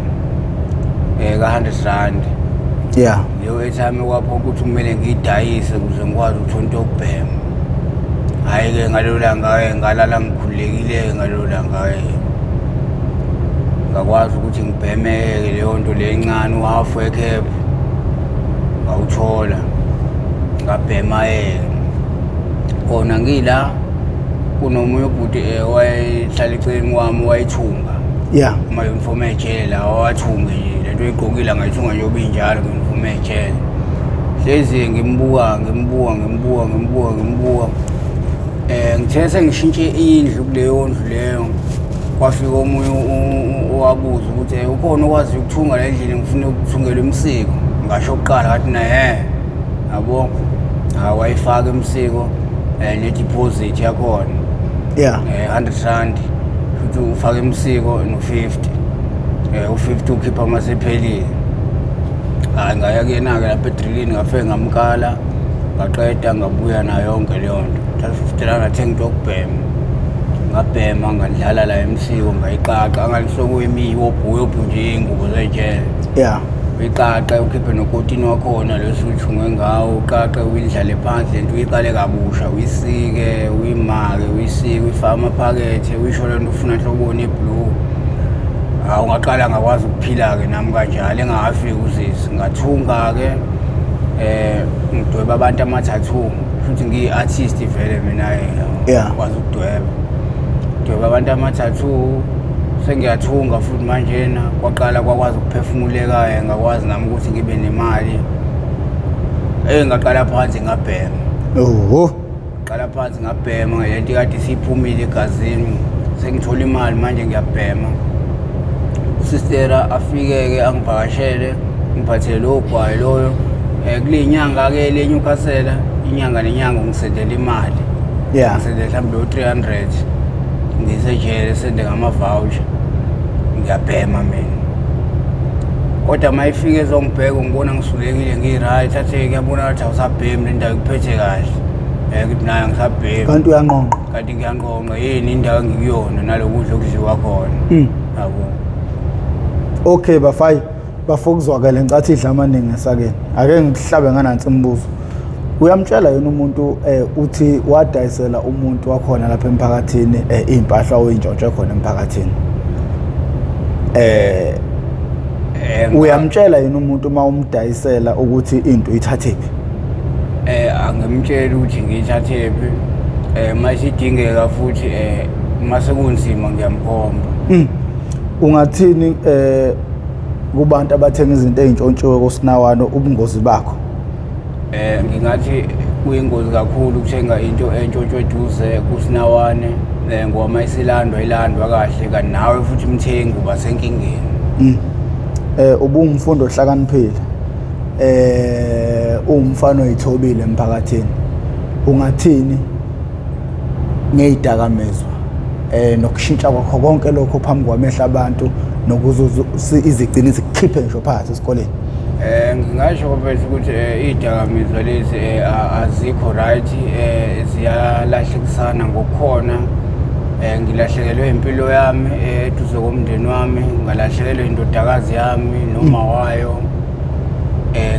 ka 100 rand. Yeah. Leyo airtime kwapho ukuthi kumele ngiyidayise ukuze ngikwazi ukuthola into yokubhema. Hhayi-ke ngalelo langa-ke ngalala ngikhululekile-ke ngalelo langa-ke. Ngakwazi ukuthi ngibheme-ke leyo nto le encane u-half we-cap ngawuthola ngabhema-ke. Khona ngila kunomunye ubhuti owayehlala eceleni kwami wayethunga. Yeah. Ama-uniform ejele lawa awathunge nje lento oyigqokile angayithunga njengoba injalo nge-uniform ejele. Hlezi ngimbuka ngimbuka ngimbuka ngimbuka ngimbuka. Ngithe sengishintshe indlu kuleyo ndlu leyo kwafika omunye owabuza ukuthi ukhona okwaziyo ukuthunga la endlini ngifuna ukuthungela umsiko. Ngasho kuqala ngathi na he yabo wayifaka imsiko ne-deposit yakhona. Yeah. 100 rand futhi ufake imsiko no-50 u-50 ukhipha uma sephelile. Hhayi ngaya kuyena-ke lapha edrilini ngafike ngamkala ngaqeda ngabuya nayo yonke leyo nto. Thatha 50 rand ngathenga into yokubhema. Ngabhema ngandlala la emsiko ngayiqaqa angalisuke nje iy'ngubo zejele. Yeah. Uyiqaqe ukhiphe nokotini wakhona lo osuthungwe ngawo, uqaqe uyindlale phansi lento uyiqale kabusha, uyisike, uyimake, uyisike, uyifake amaphakethe, uyisho lento ufuna nhloboni ye-blue. Hawu ngaqala ngakwazi ukuphila-ke nami kanjalo engakafiki usisi. Ngathunga-ke ngidweba abantu ama-tattoo futhi ngiyi-artist vele mina-ke Yeah. ngikwazi ukudweba. Dweba abantu ama-tattoo sengiyathunga futhi manjena kwaqala kwakwazi ukuphefumuleka-ke ngakwazi nami ukuthi ngibe nemali. Ngaqala phansi ngabhema. Oho. Qala phansi ngabhema lento kade isiphumile egazini. Sengithola imali manje ngiyabhema. Usistera afike-ke angivakashele ngiphathele lowo gwayi loyo. Kule nyanga-ke le Newcastle inyanga nenyanga ungisendela imali. Yeah. Ngisendele mhlawumbe lo 300 ngisejele sende ngama-voucher ngiyabhema mina. Kodwa uma ifika ezongibheka ngibona ngisulekile ngi-right athi kuyabona ukuthi awusabhemi le ndawo ikuphethe kahle. Ngithi nayo angisabhemi. Kanti uyanqonqa. Kanti ngiyanqonqa yini indawo engikuyona nalokudla okudliwa khona. Yabo. Okay bafayi bafokuzwakele ngicathi idla amaningi esakeni. Ake ngikuhlabe nganansi imibuzo. Uyamtshela yena umuntu uthi wadayisela umuntu wakhona lapha emphakathini iy'mpahla oyintshontshe khona emphakathini. Uyamtshela yena umuntu uma umdayisela ukuthi into uyithathephi? Angimtsheli ukuthi ngiyithathephi. Mayisidingeka futhi mase kunzima ngiyamkhomba. Ungathini kubantu abathenga izinto ey'ntshontshiwe koSinawane ubungozi bakho? Ngingathi kuyingozi kakhulu ukuthenga into entshontshwe eduze kuSinawane ngoba uma isilandwa ilandwa kahle kanti nawe futhi umthengi uba senkingeni. Ubungumfundi ohlakaniphile. Uwumfana oyithobile emphakathini. Ungathini ngezidakamizwa nokushintsha kwakho konke lokho phambi kwamehlo abantu nokuze izigcine zikukhiphe ngisho phakathi esikoleni? Ngingasho mfethu ukuthi iy'dakamizwa lezi azikho right, ziyalahlekisana ngokukhona. Ngilahlekelwe impilo yami eduze komndeni wami, ngalahlekelwa indodakazi yami noma wayo.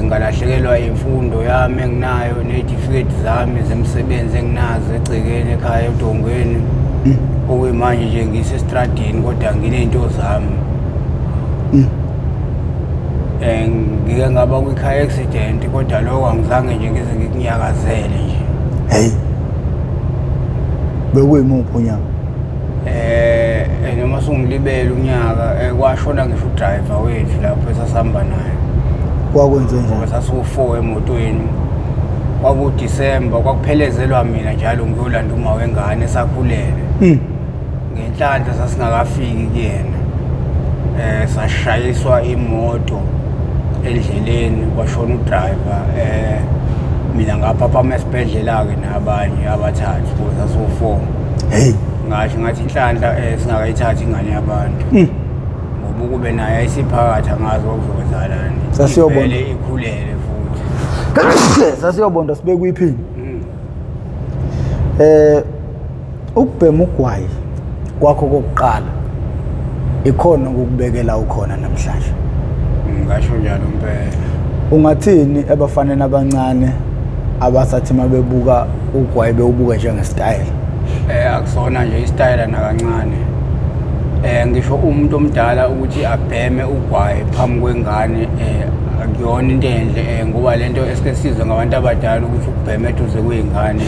Ngalahlekelwa imfundo yami enginayo ney'tifiketi zami zemisebenzi enginazo egcekeni ekhaya edongweni. Okuyimanje nje ngisestradini kodwa nginey'nto zami. Ngike ngaba kwi-car accident kodwa lokho angizange nje ngize ngikunyakazele nje. Hey. Bekuyimuphi unyaka? Noma sungilibele unyaka kwashona ngisho udriver wethu lapho esasihamba naye. Kwakwenze njani? Ngoba sasiwu-4 emotweni. KwakuDisemba kwakuphelezelwa mina njalo ngiyolanda uma wengane esakhulelwe. Ngenhlanhla sasingakafiki kuyena. Sashayiswa imoto endleleni kwashona udriver. Mina ngaphaphama esibhedlela-ke nabanye abathathu because sasiwu-4. Hey. Ngasho ngathi inhlanhla singakayithathi ingane yabantu. Ngoba ukube naye ayisiphakathi angazi okuzokwenzakalani. Sasiyobona. Ivele ikhulele futhi. Sasiyobonda sibe kuyiphini. Ukubhema ugwayi kwakho kokuqala ikhona ukukubekela ukhona namhlanje. Ngasho njalo impela. Ungathini ebafaneni abancane abasathi mabebuka ugwayi bewubuka njengesitayela? Akusona nje isitayela nakancane. Ngisho umuntu omdala ukuthi abheme ugwayi phambi kwengane akuyona into enhle, ngoba lento esike sizwe ngabantu abadala ukuthi ukubhema eduze kwey'ngane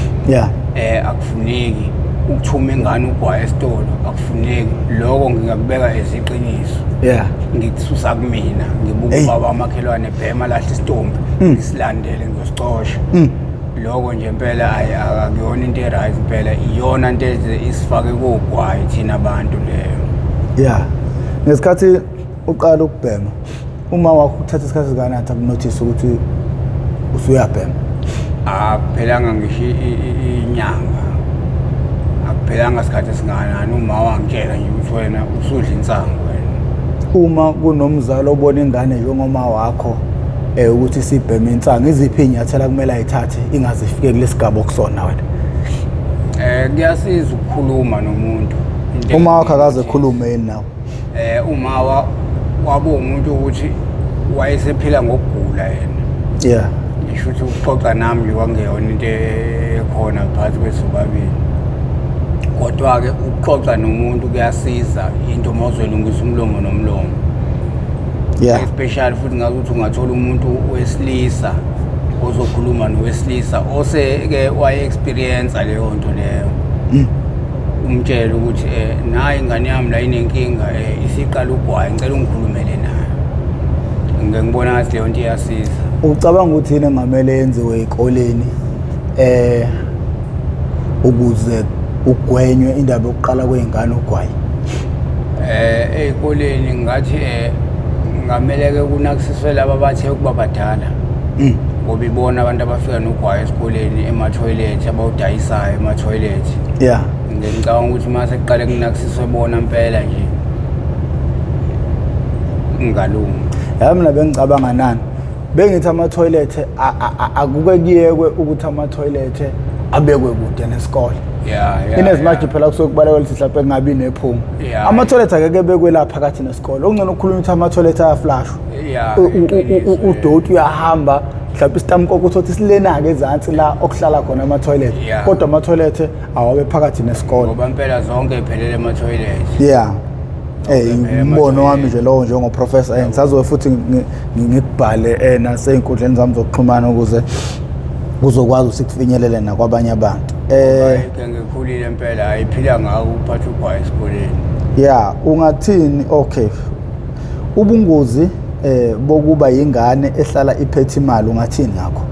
akufuneki, ukuthuma ingane ugwayi esitolo akufuneki. Lokho ngingakubeka eziqiniso. Ngikususa kumina, ngibuka ubaba amakhelwane ebhema lahle isitombi, ngisilandele ngiyosicosha. Lokho nje impela akuyona into e-right impela, iyona into eze isifake kogwayi thina abantu leyo. Yeah. Ngesikhathi uqala ukubhema, uma wakho kuthatha isikhathi singakanani akunothisa ukuthi usuyabhema? Akuphelanga ngisho inyanga, akuphelanga isikhathi esingakanani, uma wangitshela nje ukuthi wena usudla insangu wena. Uma kunomzali obona ingane njengoma wakho ukuthi sibheme insangu, iziphi iy'nyathelo kumele ayithathe ingaze ifike kulesi sigaba okusona wena? Kuyasiza ukukhuluma nomuntu. Uma wakho akaze ekhulume yini nawe? Uma waba umuntu ukuthi wayesephila ngokugula yena. Ngisho ukuthi ukuxoxa nami nje kwakungeyona into ekhona phakathi kwethu sobabili. Kodwa-ke ukuxoxa nomuntu kuyasiza, into uma uzoyilungisa umlomo nomlomo. Especially futhi ngazi ukuthi ungathola umuntu wesilisa ozokhuluma nowesilisa oseke waye-experience leyo nto leyo. Umtshele ukuthi nayi ingane yami la inenkinga, isiqala ugwayi, ngicela ungikhulumele nayo. Ngike ngibona ngathi leyo nto iyasiza. Ucabanga ukuthi yini engamele yenziwe ey'koleni ukuze kugwenywe indaba yokuqala kwey'ngane ugwayi? Ey'koleni ngathi ngamele-ke kunakisiswe laba abathe ukuba badala. Ngoba ibona abantu abafika nogwayi esikoleni, emathoyilethi, abawudayisayo emathoyilethi. Ngicabanga ukuthi uma sekuqale kunakisiswe bona impela nje ngalunga. Yazi mina bengicabanga nani, bengithi amathoyilethe akuke kuyekwe ukuthi amathoyilethe abekwe kude nesikole. In as much phela kusuke kubalekela ukuthi mhlawumbe kungabi nephunga. Amathoyilethe akeke ebekwe la phakathi nesikole. Okungcono ukukhuluma ukuthi amathoyilethe ayaflashwa. Udoti uyahamba, mhlawumbe isitamukoko uthi silena-ke ezansi la okuhlala khona amathoyilethe. Kodwa amathoyilethe awabe phakathi nesikole. Ngoba impela zonke iphelele emathoyilethe. Umbono wami nje lowo njengoprofessor, ngisazobe futhi ngikubhale nasey'nkundleni zami zokuxhumana ukuze kuzokwazi ukuthi kufinyelele nakwabanye abantu. Ke ngikhulile impela, ayiphila ngako ukuphatha ugwayi esikoleni. Ungathini? Okay. Ubungozi bokuba yingane ehlala iphethe imali, ungathini ngakho?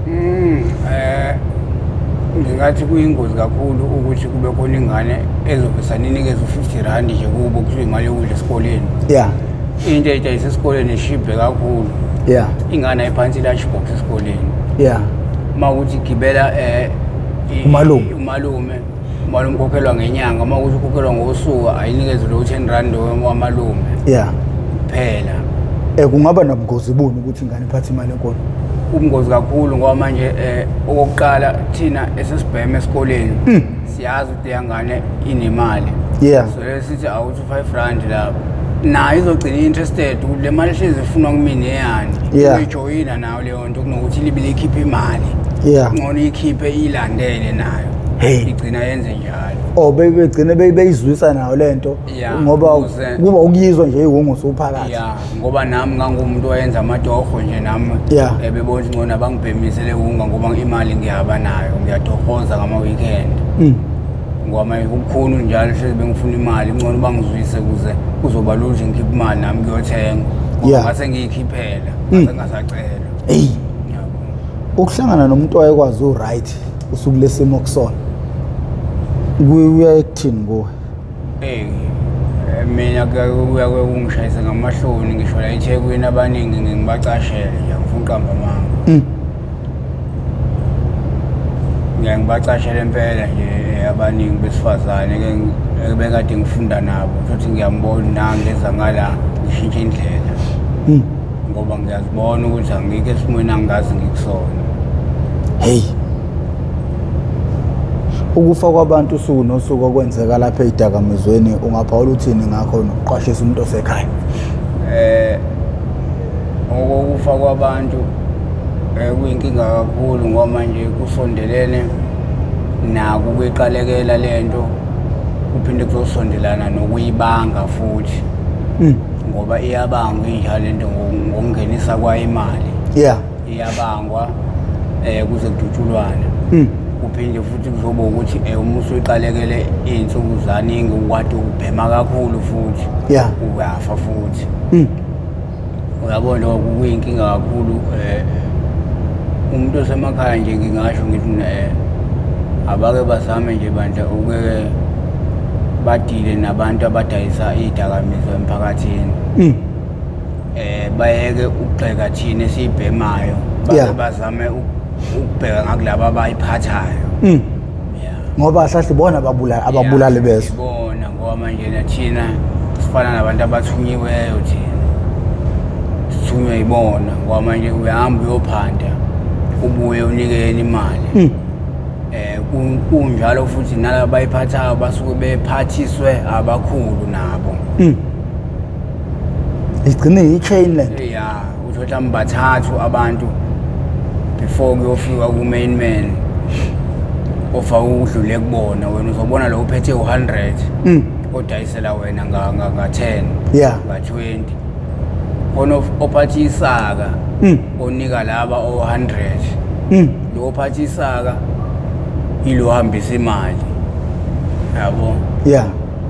Ngingathi kuyingozi kakhulu ukuthi kube khona ingane ezovesane inikeze u-50 rand nje kubo kuthiwa imali yokudla esikoleni. Into edayisa esikoleni ishibhe kakhulu. Ingane ayiphansi i-lunch box esikoleni. Uma ukuthi igibela Umalume. umalume, umalume ukhokhelwa ngenyanga, uma ukuthi ukhokhelwa ngosuku ayinikeze lo 10 rand wamalume. Kuphela. Kungaba nobungozi buni ukuthi ingane iphathe imali enkulu? Ubungozi kakhulu ngoba manje okokuqala thina esesibhema esikoleni siyazi ukuthi leya ngane inemali. So lesithi awuthi 5 rand lapho. Nayo izogcina interested ukuthi le mali ehlezi ifunwa kumina eyani. Uyijoyina nayo leyo nto kunokuthi libile ikhiphe imali. Ngcono ikhiphe ilandele nayo. Igcina yenze njalo. Oh, begcine beyizwisa nayo lento ngoba kuba ukuyizwa nje iwungu usuphakathi. Ngoba nami ngangumuntu oyenza amatoho nje nami. Bebona ukuthi ngcono abangibhemise le wunga ngoba imali ngiyaba nayo, ngiyatohoza ngama weekend. Ngoba manje kubukhulu njalo hlezi bengifuna imali, ngcono bangizwise ukuze kuzoba lula nje ngikhiphe imali nami ngiyothenga. Ngoba ngase ngiyikhiphela, ngase ngasacela. Hey. Ukuhlangana nomuntu owayekwazi u-right usuku lesimo kusona. Kuya ekuthini kuwe? Mina kuya kungishayisa ngamahloni ngisho la eThekwini abaningi ngibacashele nje, angifuni uqamba amanga. Ngiyaye ngibacashele impela nje abaningi besifazane ke bekade ngifunda nabo, futhi ngiyambona nangeza ngala ngishintshe indlela. Ngoba ngiyazibona ukuthi angikho esimweni angazi ngikusona. Hey. Ukufa kwabantu usuku nosuku okwenzeka lapha ezidakamizweni, ungaphawula uthini ngakho nokuqwashisa umuntu osekhaya? Okufa kwabantu Kuyinkinga kakhulu ngoba manje kusondelene nako ukuyiqalekela lento, kuphinde kuzosondelana nokuyibanga futhi. Ngoba iyabangwa injalo lento ngokungenisa kwayo imali. Iyabangwa kuze kudutshulwane. Kuphinde futhi kuzoba ukuthi uma usuyiqalekele iy'nsuku zaningi ukade ubhema kakhulu futhi. Uyafa futhi. Uyabona lokho kuyinkinga kakhulu. Umuntu osemakhaya nje ngingasho ngithi abake bazame nje bandla ukuke badile nabantu abadayisa iy'dakamizwa emphakathini. Bayeke ukugxeka thina esiyibhemayo, bake bazame ukubheka ngakulabo abayiphathayo. Yeah. Ngoba hlahle bona ababulali ababulali bezwe. Ibona, ngoba manje nathina sifana nabantu abathunyiweyo, thina sithunywe yibona, ngoba manje uyahamba uyophanda ubuye unikeni imali. Kunjalo futhi nalaba bayiphathayo basuke bephathiswe abakhulu nabo. Igcine yi-chain lento. Ya, uthola mhlawumbe bathathu abantu before kuyofika ku-main man ofaka udlule kubona. Wena uzobona lo uphethe u-100 odayisela wena nga-10, nga-20, khona ophathe isaka onika laba o-100. Lo ophathe isaka ilo hambisa imali, yabo.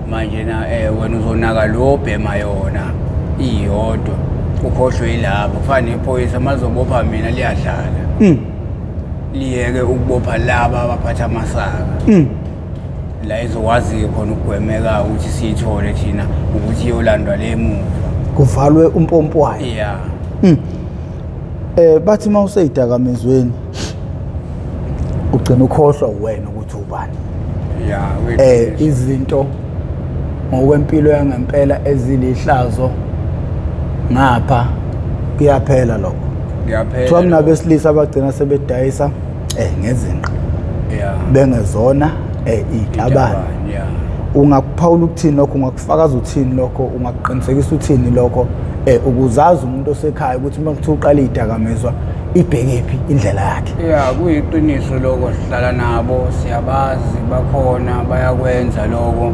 Manje na wena uzonaka lo bhema yona iyodwa, ukhohlwe yilabo. Kufana nephoyisa, malizobopha mina liyadlala, liyeke ukubopha laba abaphatha amasaka. La izokwazi khona ukugwemeka ukuthi siyithole thina ukuthi iyolandwa le emuva. Kuvalwe umpompo wayo. Yeah. Bathi mawuseyidakamizweni ugcina ukhohlwa wena ukuthi ubani. Izinto ngokwempilo yangempela ezilihlazo ngapha kuyaphela lokho. Kuyaphela. Kuthiwa kunabesilisa abagcina sebedayisa ngezinqa. Bengezona iy'tabane. Ungakuphawula ukuthini lokho, ungakufakaza uthini lokho, ungakuqinisekisa uthini lokho, ukuzazi umuntu osekhaya ukuthi uma kuthiwa uqala iy'dakamizwa ibhekephi indlela yakhe? Ya, kuyiqiniso lokho, sihlala nabo, siyabazi, bakhona bayakwenza lokho.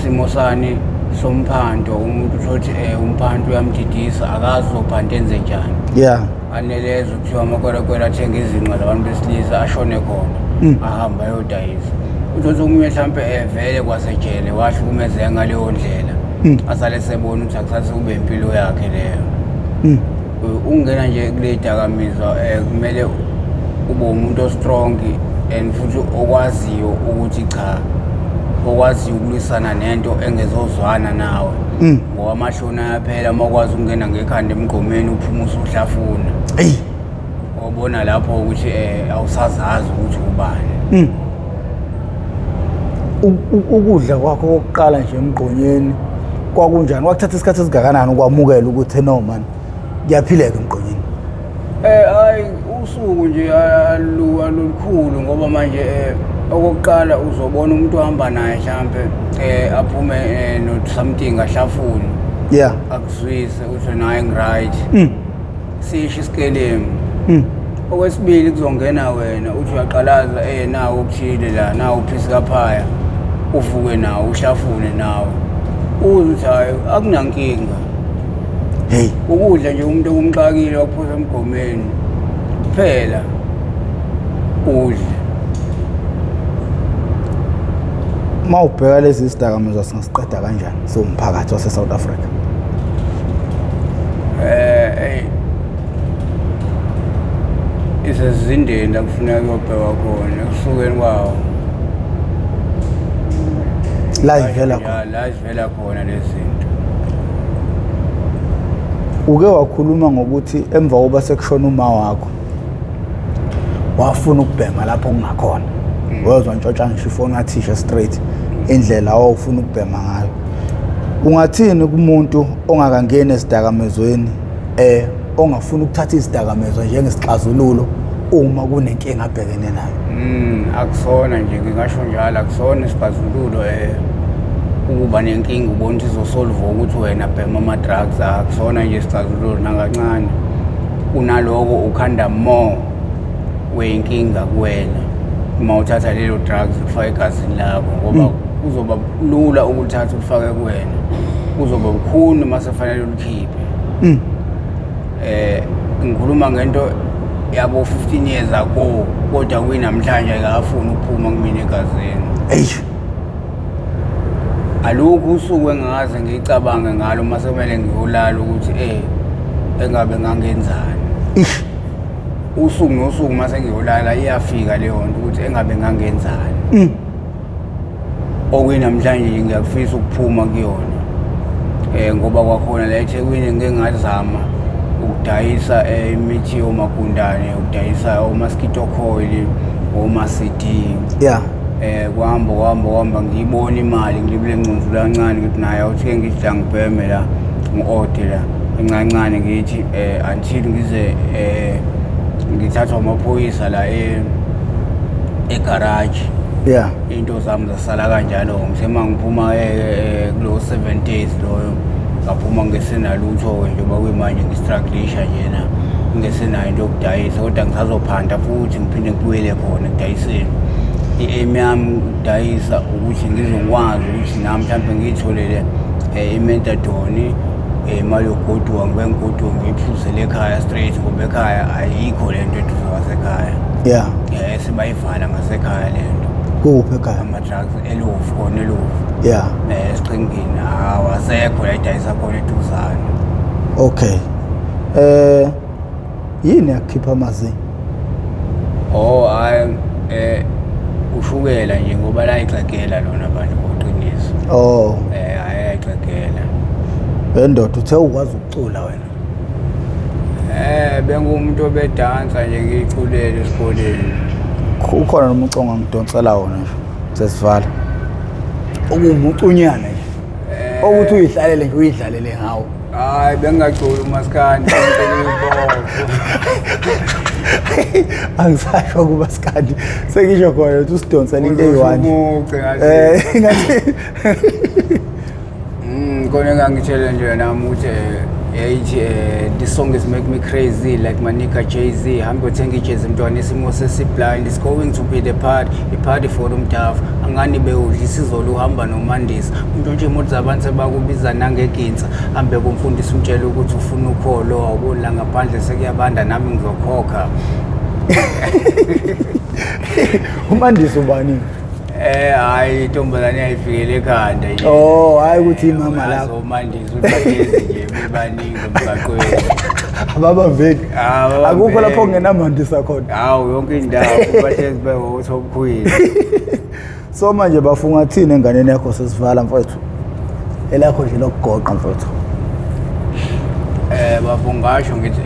Simo sani somphanto, umuntu uthothi umphanto uyamdidisa, akazi uzophanta enze njani. Aneleza kuthiwa amakwerekwere athenga izinqa zabantu besilisa, ashone khona, ahamba ayodayisa. Uthothi omunye mhlampe evele kwasejele wahlukumezeka ngaleyo ndlela, asale sebona ukuthi akusase kube impilo yakhe leyo. Ungena nje kule dakamizwa, kumele ube umuntu o-strong and futhi okwaziyo ukuthi cha, okwaziyo ukulwisana nento engezozwana nawe, ngoba amahloni ayaphela uma ukwazi ukungena ngekhanda emgqomeni uphume usuhlafuna. Obona lapho ukuthi awusazazi ukuthi ubani. Ukudla kwakho kokuqala nje emgqonyeni kwakunjani? Kwakuthatha isikhathi esingakanani ukwamukela ukuthi no man, kuyaphileka emgqonyeni? Hayi, usuku nje alulukhulu, ngoba manje okokuqala uzobona umuntu ohamba naye mhlambe aphume no something ahlafune. Akuzwise uthi naye ngiright. Sisho isikelemu. Okwesibili kuzongena wena uthi uyaqalaza nawo okuthile la, nawo uphisi kaphaya, uvuke nawo uhlafune nawe, uze uthi hayi akunankinga. Hey, ukudla nje umuntu okumxakile wakuphosa emgomeni kuphela udle. Uma ubheka lezi sidakamizwa singasiqeda kanjani siwumphakathi wase South Africa? Isezindeni la kufuneka kuyobhekwa khona ekusukeni kwawo. La ivela khona. La ivela khona lezi zinto. Uke wakhuluma ngokuthi emva kokuba sekushona uma wakho wafuna ukubhema lapho kungakhona. Wezwa ntshontsha ngisho ifoni kathisha straight indlela owufuna ukubhema ngayo. Ungathini kumuntu ongakangeni esidakamizweni, ongafuna ukuthatha izidakamizwa njengesixazululo uma kunenkinga abhekene nayo? Akusona nje, ngingasho njalo, akusona isixazululo ukuba nenkinga ubona ukuthi izosolve ukuthi wena bhema ama-drugs, akusona nje isixazululo nakancane. Kunaloko ukhanda more weyinkinga kuwena uma uthatha lelo drugs ufake egazini lakho, ngoba kuzoba lula ukulithatha ulifake kuwena, kuzoba bukhuni uma sefanele ulikhiphe. Ngikhuluma ngento yabo 15 years ago, kodwa kuyinamhlanje akafuni ukuphuma kumina egazini. Eish. Alukho usuku engakaze ngiyicabange ngalo uma sekumele ngiyolala ukuthi engabe ngangenzani. Ish. Usuku nosuku uma sengiyolala iyafika leyo nto ukuthi engabe ngangenzani. Okuyinamhlanje nje ngiyakufisa ukuphuma kuyona, ngoba kwakhona la eThekwini ngike ngazama ukudayisa imithi yomagundane, ukudayisa o-mosquito coil, oma-CD. Kwahamba kwahamba kwahamba, ngiyibona imali, ngilibele ngcunzula kancane, ngithi naye awuthi ke ngithi la ngibheme la, ngi-ode la encancane, ngithi until ngize ngithathwa amaphoyisa la egaraji. Into zami zasala kanjalo. Ngithe uma ngiphuma kulo 7 days loyo, ngaphuma ngesenalutho-ke, njengoba kuyimanje ngistrugglisha njena, ngingesenayo into yokudayisa, kodwa ngisazophanda futhi ngiphinde ngibuyele khona ekudayiseni. I-aim yami ukudayisa ukuthi ngizokwazi ukuthi nami mhlawumbe ngiyitholele i-methadone, imali yokugoduka, ngibe ngigoduka ngiyiphuzele ekhaya straight, ngoba ekhaya ayikho le nto eduze kwasekhaya. Sebayivala ngasekhaya le nto. Kuphi ekhaya? Ama-drugs eLovu, khona eLovu. Esiqhingini awasekho la idayisa khona eduzane. Okay. Yini yakukhipha amazinyo? Oh hayi, ushukela nje, ngoba la ixegela lona abantu ngoqiniso. Hayi, ayixegela. Wendoda, uthe ukwazi ukucula wena. Bengumuntu obedansa nje, ngiyiculele esikoleni. Ukhona noma uconga ngidonsela wona nje. Sesivala. Okuwumucunyana nje. Okuthi uyihlalele nje, uyidlalele ngawo. Hayi, bengingaculi umaskandi, ngicela. Angisasho kuba sikandi, sengisho khona ukuthi usidonsela into eyi-one. Umuce ngathi. Ngathi Khona engangitshele nje nami ukuthi yayithi this song is make me crazy like my nigga Jay-Z, hambe uthenga ijezi mntwana, isimo sesi-blind, it's going to be the party, i-party for umdafu angani bewudla isizolo uhamba nomandisa untshontshe imoto zabantu sebakubiza nangeginsa, hambe kumfundisi umtshele ukuthi ufuna ukholo, awuboni la ngaphandle sekuyabanda, nami ngizokhokha. Umandisa ubani? Hayi, intombazane yayifikele ekhanda nje. Oh, hayi ukuthi imama lapho. Umandisa ukuthi bahlezi nje bebaningi emgaqweni. Ababambeki. Ah. Akukho lapho kungenamandisa khona. Hawu, yonke indawo bahlezi bewo-top queen. So manje bafunga thini enganeni yakho sesivala, mfowethu? Elakho nje lokugoqa, mfowethu. Bafungasho ngithi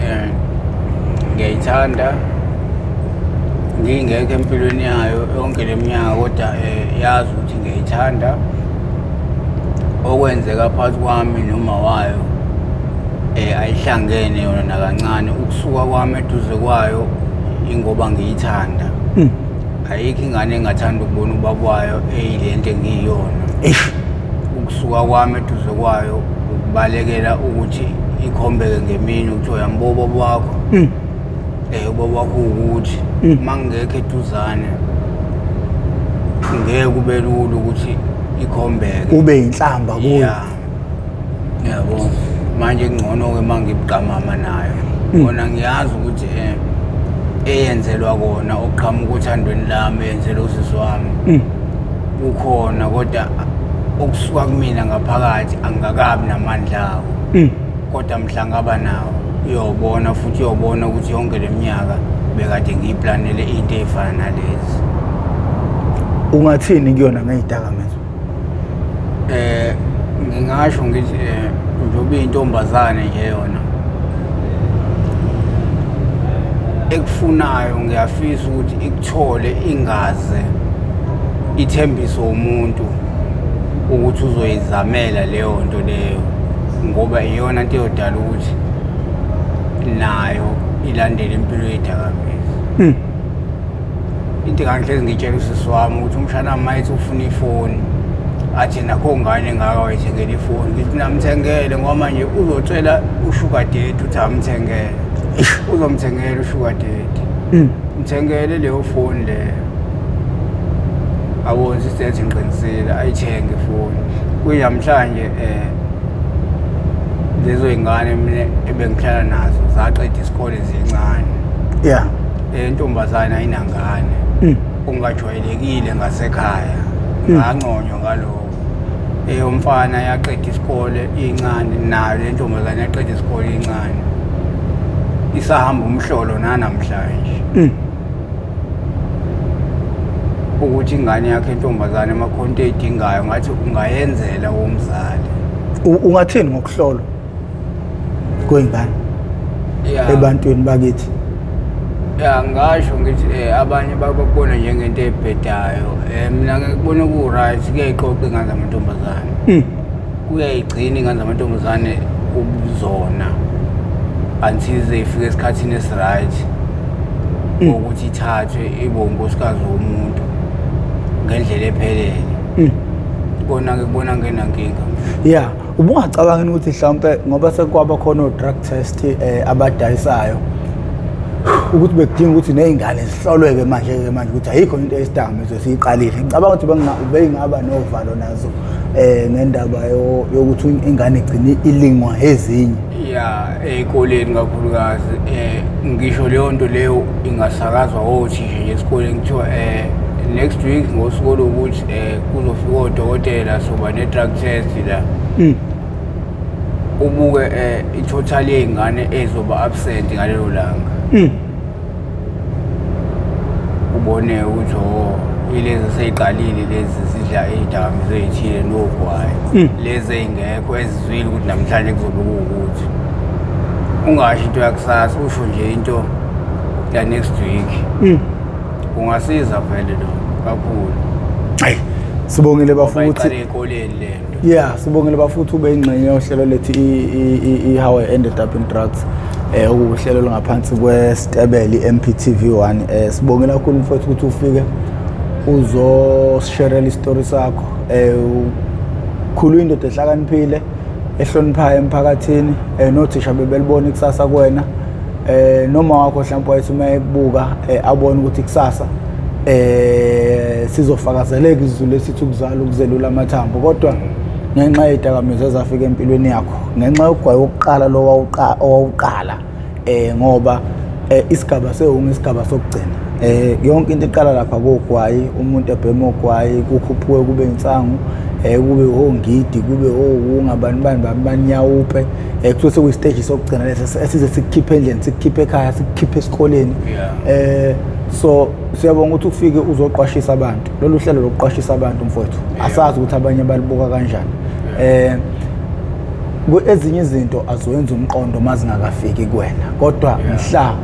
ngiyayithanda, ngingekho empilweni yayo yonke leminyaka, kodwa yazi ukuthi ngiyayithanda. Okwenzeka phakathi kwami noma wayo ayihlangene yona nakancane. Ukusuka kwami eduze kwayo ingoba ngiyithanda. Ayikho ingane engathanda ukubona ubaba wayo eyilento engiyiyona. Eish. Ukusuka kwami eduze kwayo ukubalekela ukuthi ikhombeke ngemini ukuthi uyamboba ubaba wakho, ubaba wakho ukuthi uma ngingekho eduzane ngeke kube lula ukuthi ikhombeke. Ube inhlamba kuyo. Yeah. Yabo, manje kungcono-ke uma ngibuqamama nayo kona, ngiyazi ukuthi eyenzelwa kona okuqhamuka othandweni lami, eyenzelwa usisi wami kukhona, kodwa okusuka kumina ngaphakathi angikakabi namandla awo, kodwa mhla ngaba nawo uyobona, futhi uyobona ukuthi yonke le minyaka bekade ngiyiplanele into ey'fana nalezi. Ungathini kuyona ngezidakamizwa? Ngingasho ngithi njengoba iyintombazane nje yona ekufunayo, ngiyafisa ukuthi ikuthole, ingaze ithembise umuntu ukuthi uzoyizamela leyo nto leyo, ngoba iyona nto eyodala ukuthi nayo ilandele impilo yedakamizwa. Into engangihlezi ngitshela usisi wami ukuthi umshana wami mayethi ufuna ifoni, athi nakho ngane engaka wayithengela ifoni, ngithi namthengele, ngoba manje uzotshela u-sugar daddy ukuthi amthengele. Uzomthengela u-sugar daddy. Mthengele leyo foni leyo. Abone sister ethi ngiqinisile, ayithenge ifoni. Kuyinamhlanje lezo y'ngane mina ebengihlala nazo zaqeda isikole zincane. Intombazane ayinangane. Ungajwayelekile ngasekhaya. Nganconywa ngalokho. Eyomfana yaqeda isikole incane, nayo le ntombazane yaqeda isikole incane. Isahamba umhlolo nanamhlanje. Ukuthi ingane yakhe intombazane emakhonto eyidingayo ngathi ungayenzela womzali. Ungathini ngokuhlolwa kwey'ngane ebantwini bakithi? Ya, ngasho ngithi abanye bakubona njengento ebhedayo. Mina ngikubona ku-right, kuyayiqoqa ingane zamantombazane. Kuyayigcina ingane zamantombazane ubuzona until ze ifike esikhathini esi-right ukuthi ithathwe ibe unkosikazi womuntu ngendlela ephelele. Kona ngikubona ngenankinga. Yeah, ubungacabangi ukuthi mhlawumbe ngoba sekwaba khona o-drug test abadayisayo ukuthi bekudinga ukuthi ney'ngane zihlolwe-ke manje-ke manje ukuthi ayikho into eyisidakamizwa esiyiqalile. Ngicabanga ukuthi beyingaba novalo nazo ngendaba yokuthi ingane igcine ilingwa ezinye. Ya, ey'koleni kakhulukazi ngisho leyo nto leyo ingasakazwa othisha nje esikoleni, kuthiwa next week ngosuku oluwukuthi kuzofika odokotela, soba ne-drug test la. Ubuke i-total yey'ngane ezoba absent ngalelo langa. Ubone ukuthi oh, ilezi seyiqalile lezi zidla iy'dakamizwa ey'thile nogwayi. Lezi ey'ngekho ezizwile ukuthi namhlanje kuzobe kuwukuthi. Ungasho into yakusasa, usho nje into ya next week. Kungasiza vele lokho kakhulu. Hayi, sibongile bafuthi. Iqale ey'koleni le nto. Yeah, sibongile bafuthi ube ingxenye yohlelo lethu i-How I Ended Up in Drugs. Okuwuhlelo olungaphansi kwestebele i-MPTV1. Sibongile kakhulu mfowethu ukuthi ufike uzosisherela isitori sakho. Ukhulu indoda ehlakaniphile, ehloniphayo emphakathini, nothisha bebelibona ikusasa kuwena. Noma wakho mhlawumbe wayethi uma ekubuka abone ukuthi kusasa sizofakazeleka isiZulu esithi ukuzala ukuzelula amathambo, kodwa ngenxa yezidakamizwa ezafika empilweni yakho, ngenxa yokugwayi wokuqala lo owawuqala ngoba isigaba sewungu isigaba sokugcina. Yonke into iqala lapha kogwayi, umuntu ebhema ogwayi, kukhuphuke kube insangu, kube ongidi, kube owunga, bani bani bani banyawupe. Kusuke sekuyisiteji sokugcina lesi esize sikukhiphe endlini, sikukhiphe ekhaya, sikukhiphe esikoleni. So siyabonga ukuthi ufike uzoqwashisa abantu. Lolu hlelo lokuqwashisa abantu mfowethu, asazi ukuthi abanye balibuka kanjani. Ezinye izinto azoyenza umqondo mazingakafiki kuwena, kodwa mhla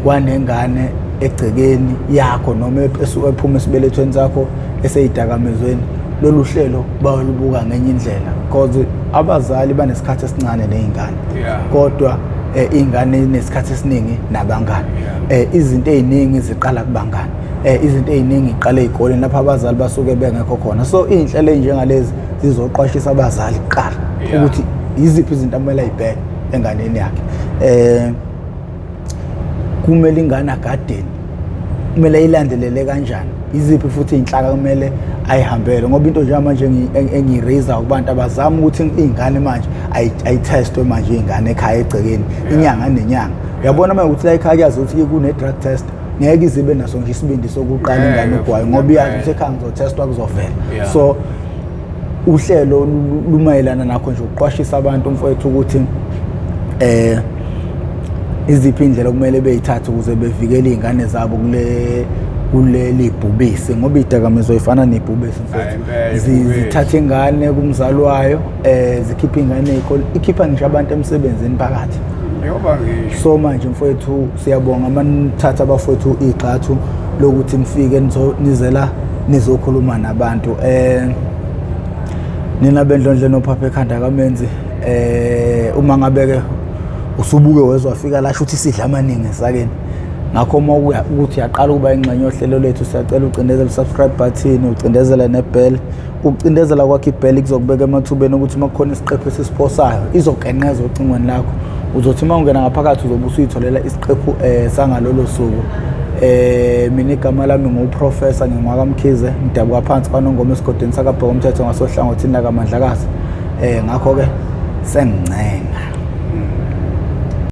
kwanengane egcekeni yakho noma ephuma esibelethweni sakho eseyidakamizweni, lolu hlelo bayolubuka ngenye indlela, because abazali banesikhathi esincane ney'ngane, kodwa iy'ngane inesikhathi esiningi nabangani. Izinto ey'ningi ziqala kubangani, izinto ey'ningi iqala ey'koleni lapho abazali basuke bengekho khona. So iy'nhlelo ey'njengalezi zizoqwashisa abazali kuqala ukuthi yiziphi izinto akumele ayibheke enganeni yakhe. Kumele ingane agadeni, kumele ayilandelele kanjani, iziphi futhi iy'nhlaka kumele ayihambele, ngoba into njengamanje engiyiraise kubantu abazama ukuthi iy'ngane manje ayithestwe manje iy'ngane ekhaya egcekeni inyanga nenyanga. Uyabona manje ukuthi la ekhaya kuyazi ukuthi kune-drug test, ngeke izibe naso nje isibindi sokuqala ingane ugwayi, ngoba iyazi ukuthi ekhaya ngizothestwa kuzovela. So uhlelo lumayelana nakho nje ukuqwashisa abantu mfowethu ukuthi iziphi indlela okumele beyithathe ukuze bevikele iy'ngane zabo kuleli bhubesi, ngoba iy'dakamizwa ifana nebhubesi mfowethu. Zithatha ingane kumzali wayo, zikhipha ingane ey'kole, ikhipha ngisho abantu emsebenzini phakathi. So manje mfowethu siyabonga manithatha abafowethu igxathu lokuthi nifike nizela nizokhuluma nabantu. Nina bendlondle nophapha ekhanda kaMenzi, uma ngabe-ke usubuke wezwa fika la, shuthi sidla amaningi esakeni. Ngakho uma ukuthi uyaqala ukuba ingxenye yohlelo lethu, siyacela ucindezele subscribe button, ucindezele ne-bell. Ukucindezela kwakho i-bell kuzokubeka emathubeni ukuthi uma kukhona isiqephu esisiphosayo izogenqeza ocingweni lakho, Uzothi uma ungena ngaphakathi uzobe usuyitholela isiqephu sangalolo suku. Mina igama lami nguProfessor ngingwakaMkhize, ngidabuka phansi kwaNongoma esigodini sakaBhekomthetho ngasohlangothini lakaMandlakazi. Ngakho-ke sengincenga.